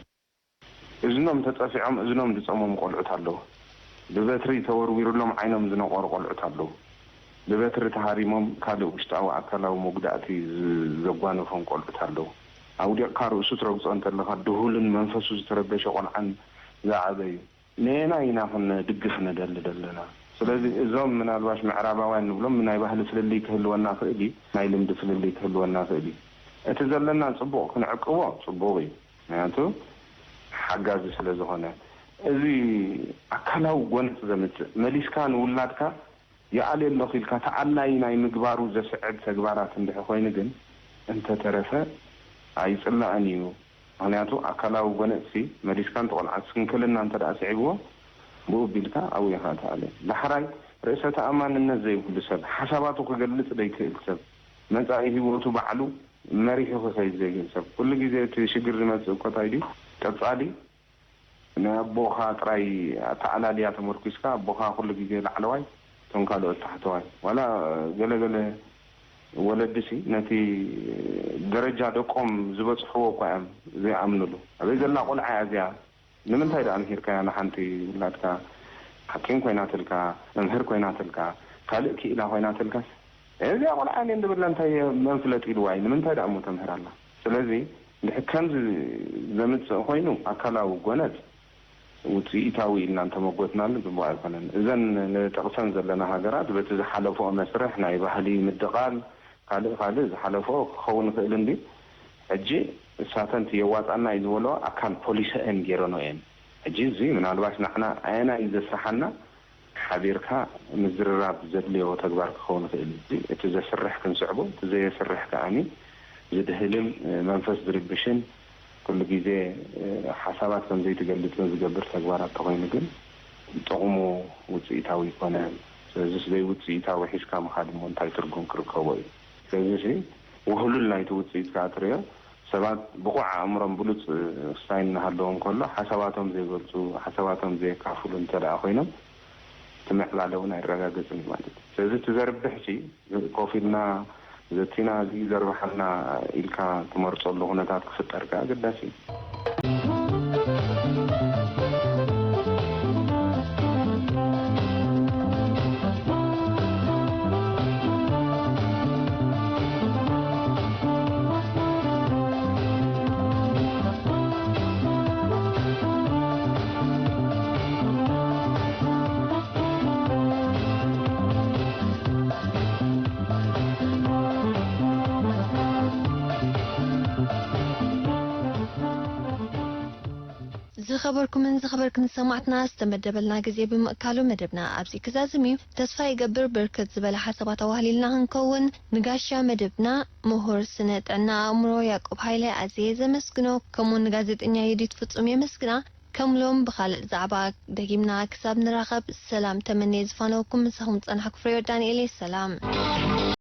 እዝኖም ተጸፊዖም እዝኖም ዝጸመሙ ቆልዑት ኣለዉ። ብበትሪ ተወርዊሩሎም ዓይኖም ዝነቆሩ ቆልዑት ኣለዉ። ብበትሪ ተሃሪሞም ካልእ ውሽጣዊ ኣካላዊ መጉዳእቲ ዝ-፣ ዘጓነፎም ቆልዑት ኣለዉ። ኣውዲቕካ ርእሱ ትረግጾ እንተለኻ ድሁልን መንፈሱ ዝተረበሸ ቆልዓን ዝዓበዩ ነየናይ ኢና ክንድግፍ ንደሊ ዘለና? ስለዚ እዞም ምናልባሽ ምዕራባውያን ንብሎም ናይ ባህሊ ፍልልይ ክህልወና ክእል እዩ፣ ናይ ልምዲ ፍልልይ ክህልወና ክእል እዩ። እቲ ዘለና ጽቡቕ ክንዕቅቦ ጽቡቕ እዩ። ምክንያቱ ሓጋዚ ስለ ዝኾነ። እዚ ኣካላዊ ጎነጽ ዘምጽእ መሊስካ ንውላድካ ይኣልየ ኣለኹ ኢልካ ተኣላይ ናይ ምግባሩ ዘስዕብ ተግባራት እንድሕር ኮይኑ ግን እንተተረፈ ኣይጽላእን እዩ። ምኽንያቱ ኣካላዊ ጎነጽሲ መሊስካ እንተ ቆልዓ ስንክልና እንተ ደኣ ስዒብዎ ብኡ ኣቢልካ ኣብኡ ኢኻ ትኣልዮ። ዳሕራይ ርእሰ ተኣማንነት ዘይብሉ ሰብ፣ ሓሳባቱ ክገልጽ ዘይክእል ሰብ፣ መጻኢ ህይወቱ ባዕሉ መሪሑ ክኸይድ ዘይክእል ሰብ። ኩሉ ግዜ እቲ ሽግር ዝመጽእ እኮ እንታይ ድዩ? ቀጻሊ ንኣቦኻ ጥራይ ኣተኣላልያ ተመርኲስካ፣ ኣቦኻ ኩሉ ግዜ ላዕለዋይ፣ እቶም ካልኦት ታሕተዋይ። ዋላ ገለገለ ወለድሲ ነቲ ደረጃ ደቆም ዝበጽሕዎ እኳ እዮም ዘይኣምኑሉ። ኣበይ ዘላ ቆልዓ እያ እዚኣ? ንምንታይ ደኣ ምሂርካያ ንሓንቲ ውላድካ? ሓኪም ኮይናትልካ፣ መምህር ኮይናትልካ፣ ካልእ ክኢላ ኮይናትልካስ፣ እዚኣ ቆልዓ እየ እንድብላ እንታይ እየ መን ፍለጥ ኢልዋ እዩ? ንምንታይ ደኣ እሞ ተምህር ኣላ? ስለዚ እንድሕር ከምዚ ዘምጽእ ኮይኑ ኣካላዊ ጎነጽ ውጽኢታዊ ኢልና እንተመጎትናሉ ጽቡቕ ኣይኮነን። እዘን ንጠቕሰን ዘለና ሃገራት በቲ ዝሓለፈኦ መስርሕ ናይ ባህሊ ምድቓል ካልእ ካልእ ዝሓለፈኦ ክኸውን ይኽእል እንዲ ሕጂ እሳተን እቲ የዋጻና እዩ ዝበለኦ ኣካል ፖሊሰአን ገይረንኦ እየን። ሕጂ እዚ ምናልባሽ ንዓና ኣየናይ እዩ ዘስርሓና ሓቢርካ ምዝርራብ ዘድልዮ ተግባር ክኸውን ይኽእል እዩ። እቲ ዘስርሕ ክንስዕቦ፣ እቲ ዘየስርሕ ከኣኒ ዝድህልን መንፈስ ዝርብሽን ኩሉ ግዜ ሓሳባት ከም ዘይትገልጽን ዝገብር ተግባራት ተኾይኑ ግን ጥቕሙ ውጽኢታዊ ኣይኮነን። ስለዚስ ዘይውጽኢታዊ ሒዝካ ምኻድ እሞ እንታይ ትርጉም ክርከቦ እዩ? ስለዚሲ ውህሉል ናይቲ ውፅኢት ከዓ ትሪኦ ሰባት ብቑዕ ኣእምሮም ብሉፅ ውሳኔ እናሃለዎም ከሎ ሓሳባቶም ዘይገልፁ ሓሳባቶም ዘየካፍሉ እንተ ደኣ ኮይኖም እቲ ምዕባለ እውን ኣይረጋገፅን እዩ ማለት እዩ። ስለዚ እቲ ዘርብሕ ሲ ኮፍ ኢልና ዘቲና እዚ ዘርብሓልና ኢልካ ትመርፀሉ ኩነታት ክፍጠር ከዓ ኣገዳሲ እዩ። ዝኸበርኩምን ዝኸበርክን ሰማዕትና ዝተመደበልና ግዜ ብምእካሉ መደብና ኣብዚ ክዛዝም እዩ። ተስፋ ይገብር ብርክት ዝበለ ሓሳባት ኣዋህሊልና ክንከውን ንጋሻ መደብና ምሁር ስነ ጥዕና ኣእምሮ ያዕቆብ ሃይለ ኣዝየ ዘመስግኖ ከምኡ ንጋዜጠኛ የዲት ፍጹም የመስግና። ከም ሎም ብኻልእ ዛዕባ ደጊምና ክሳብ ንራኸብ ሰላም ተመንየ ዝፋነወኩም ምሳኹም ዝጸናሕኩ ፍሬወት ዳንኤል እየ። ሰላም።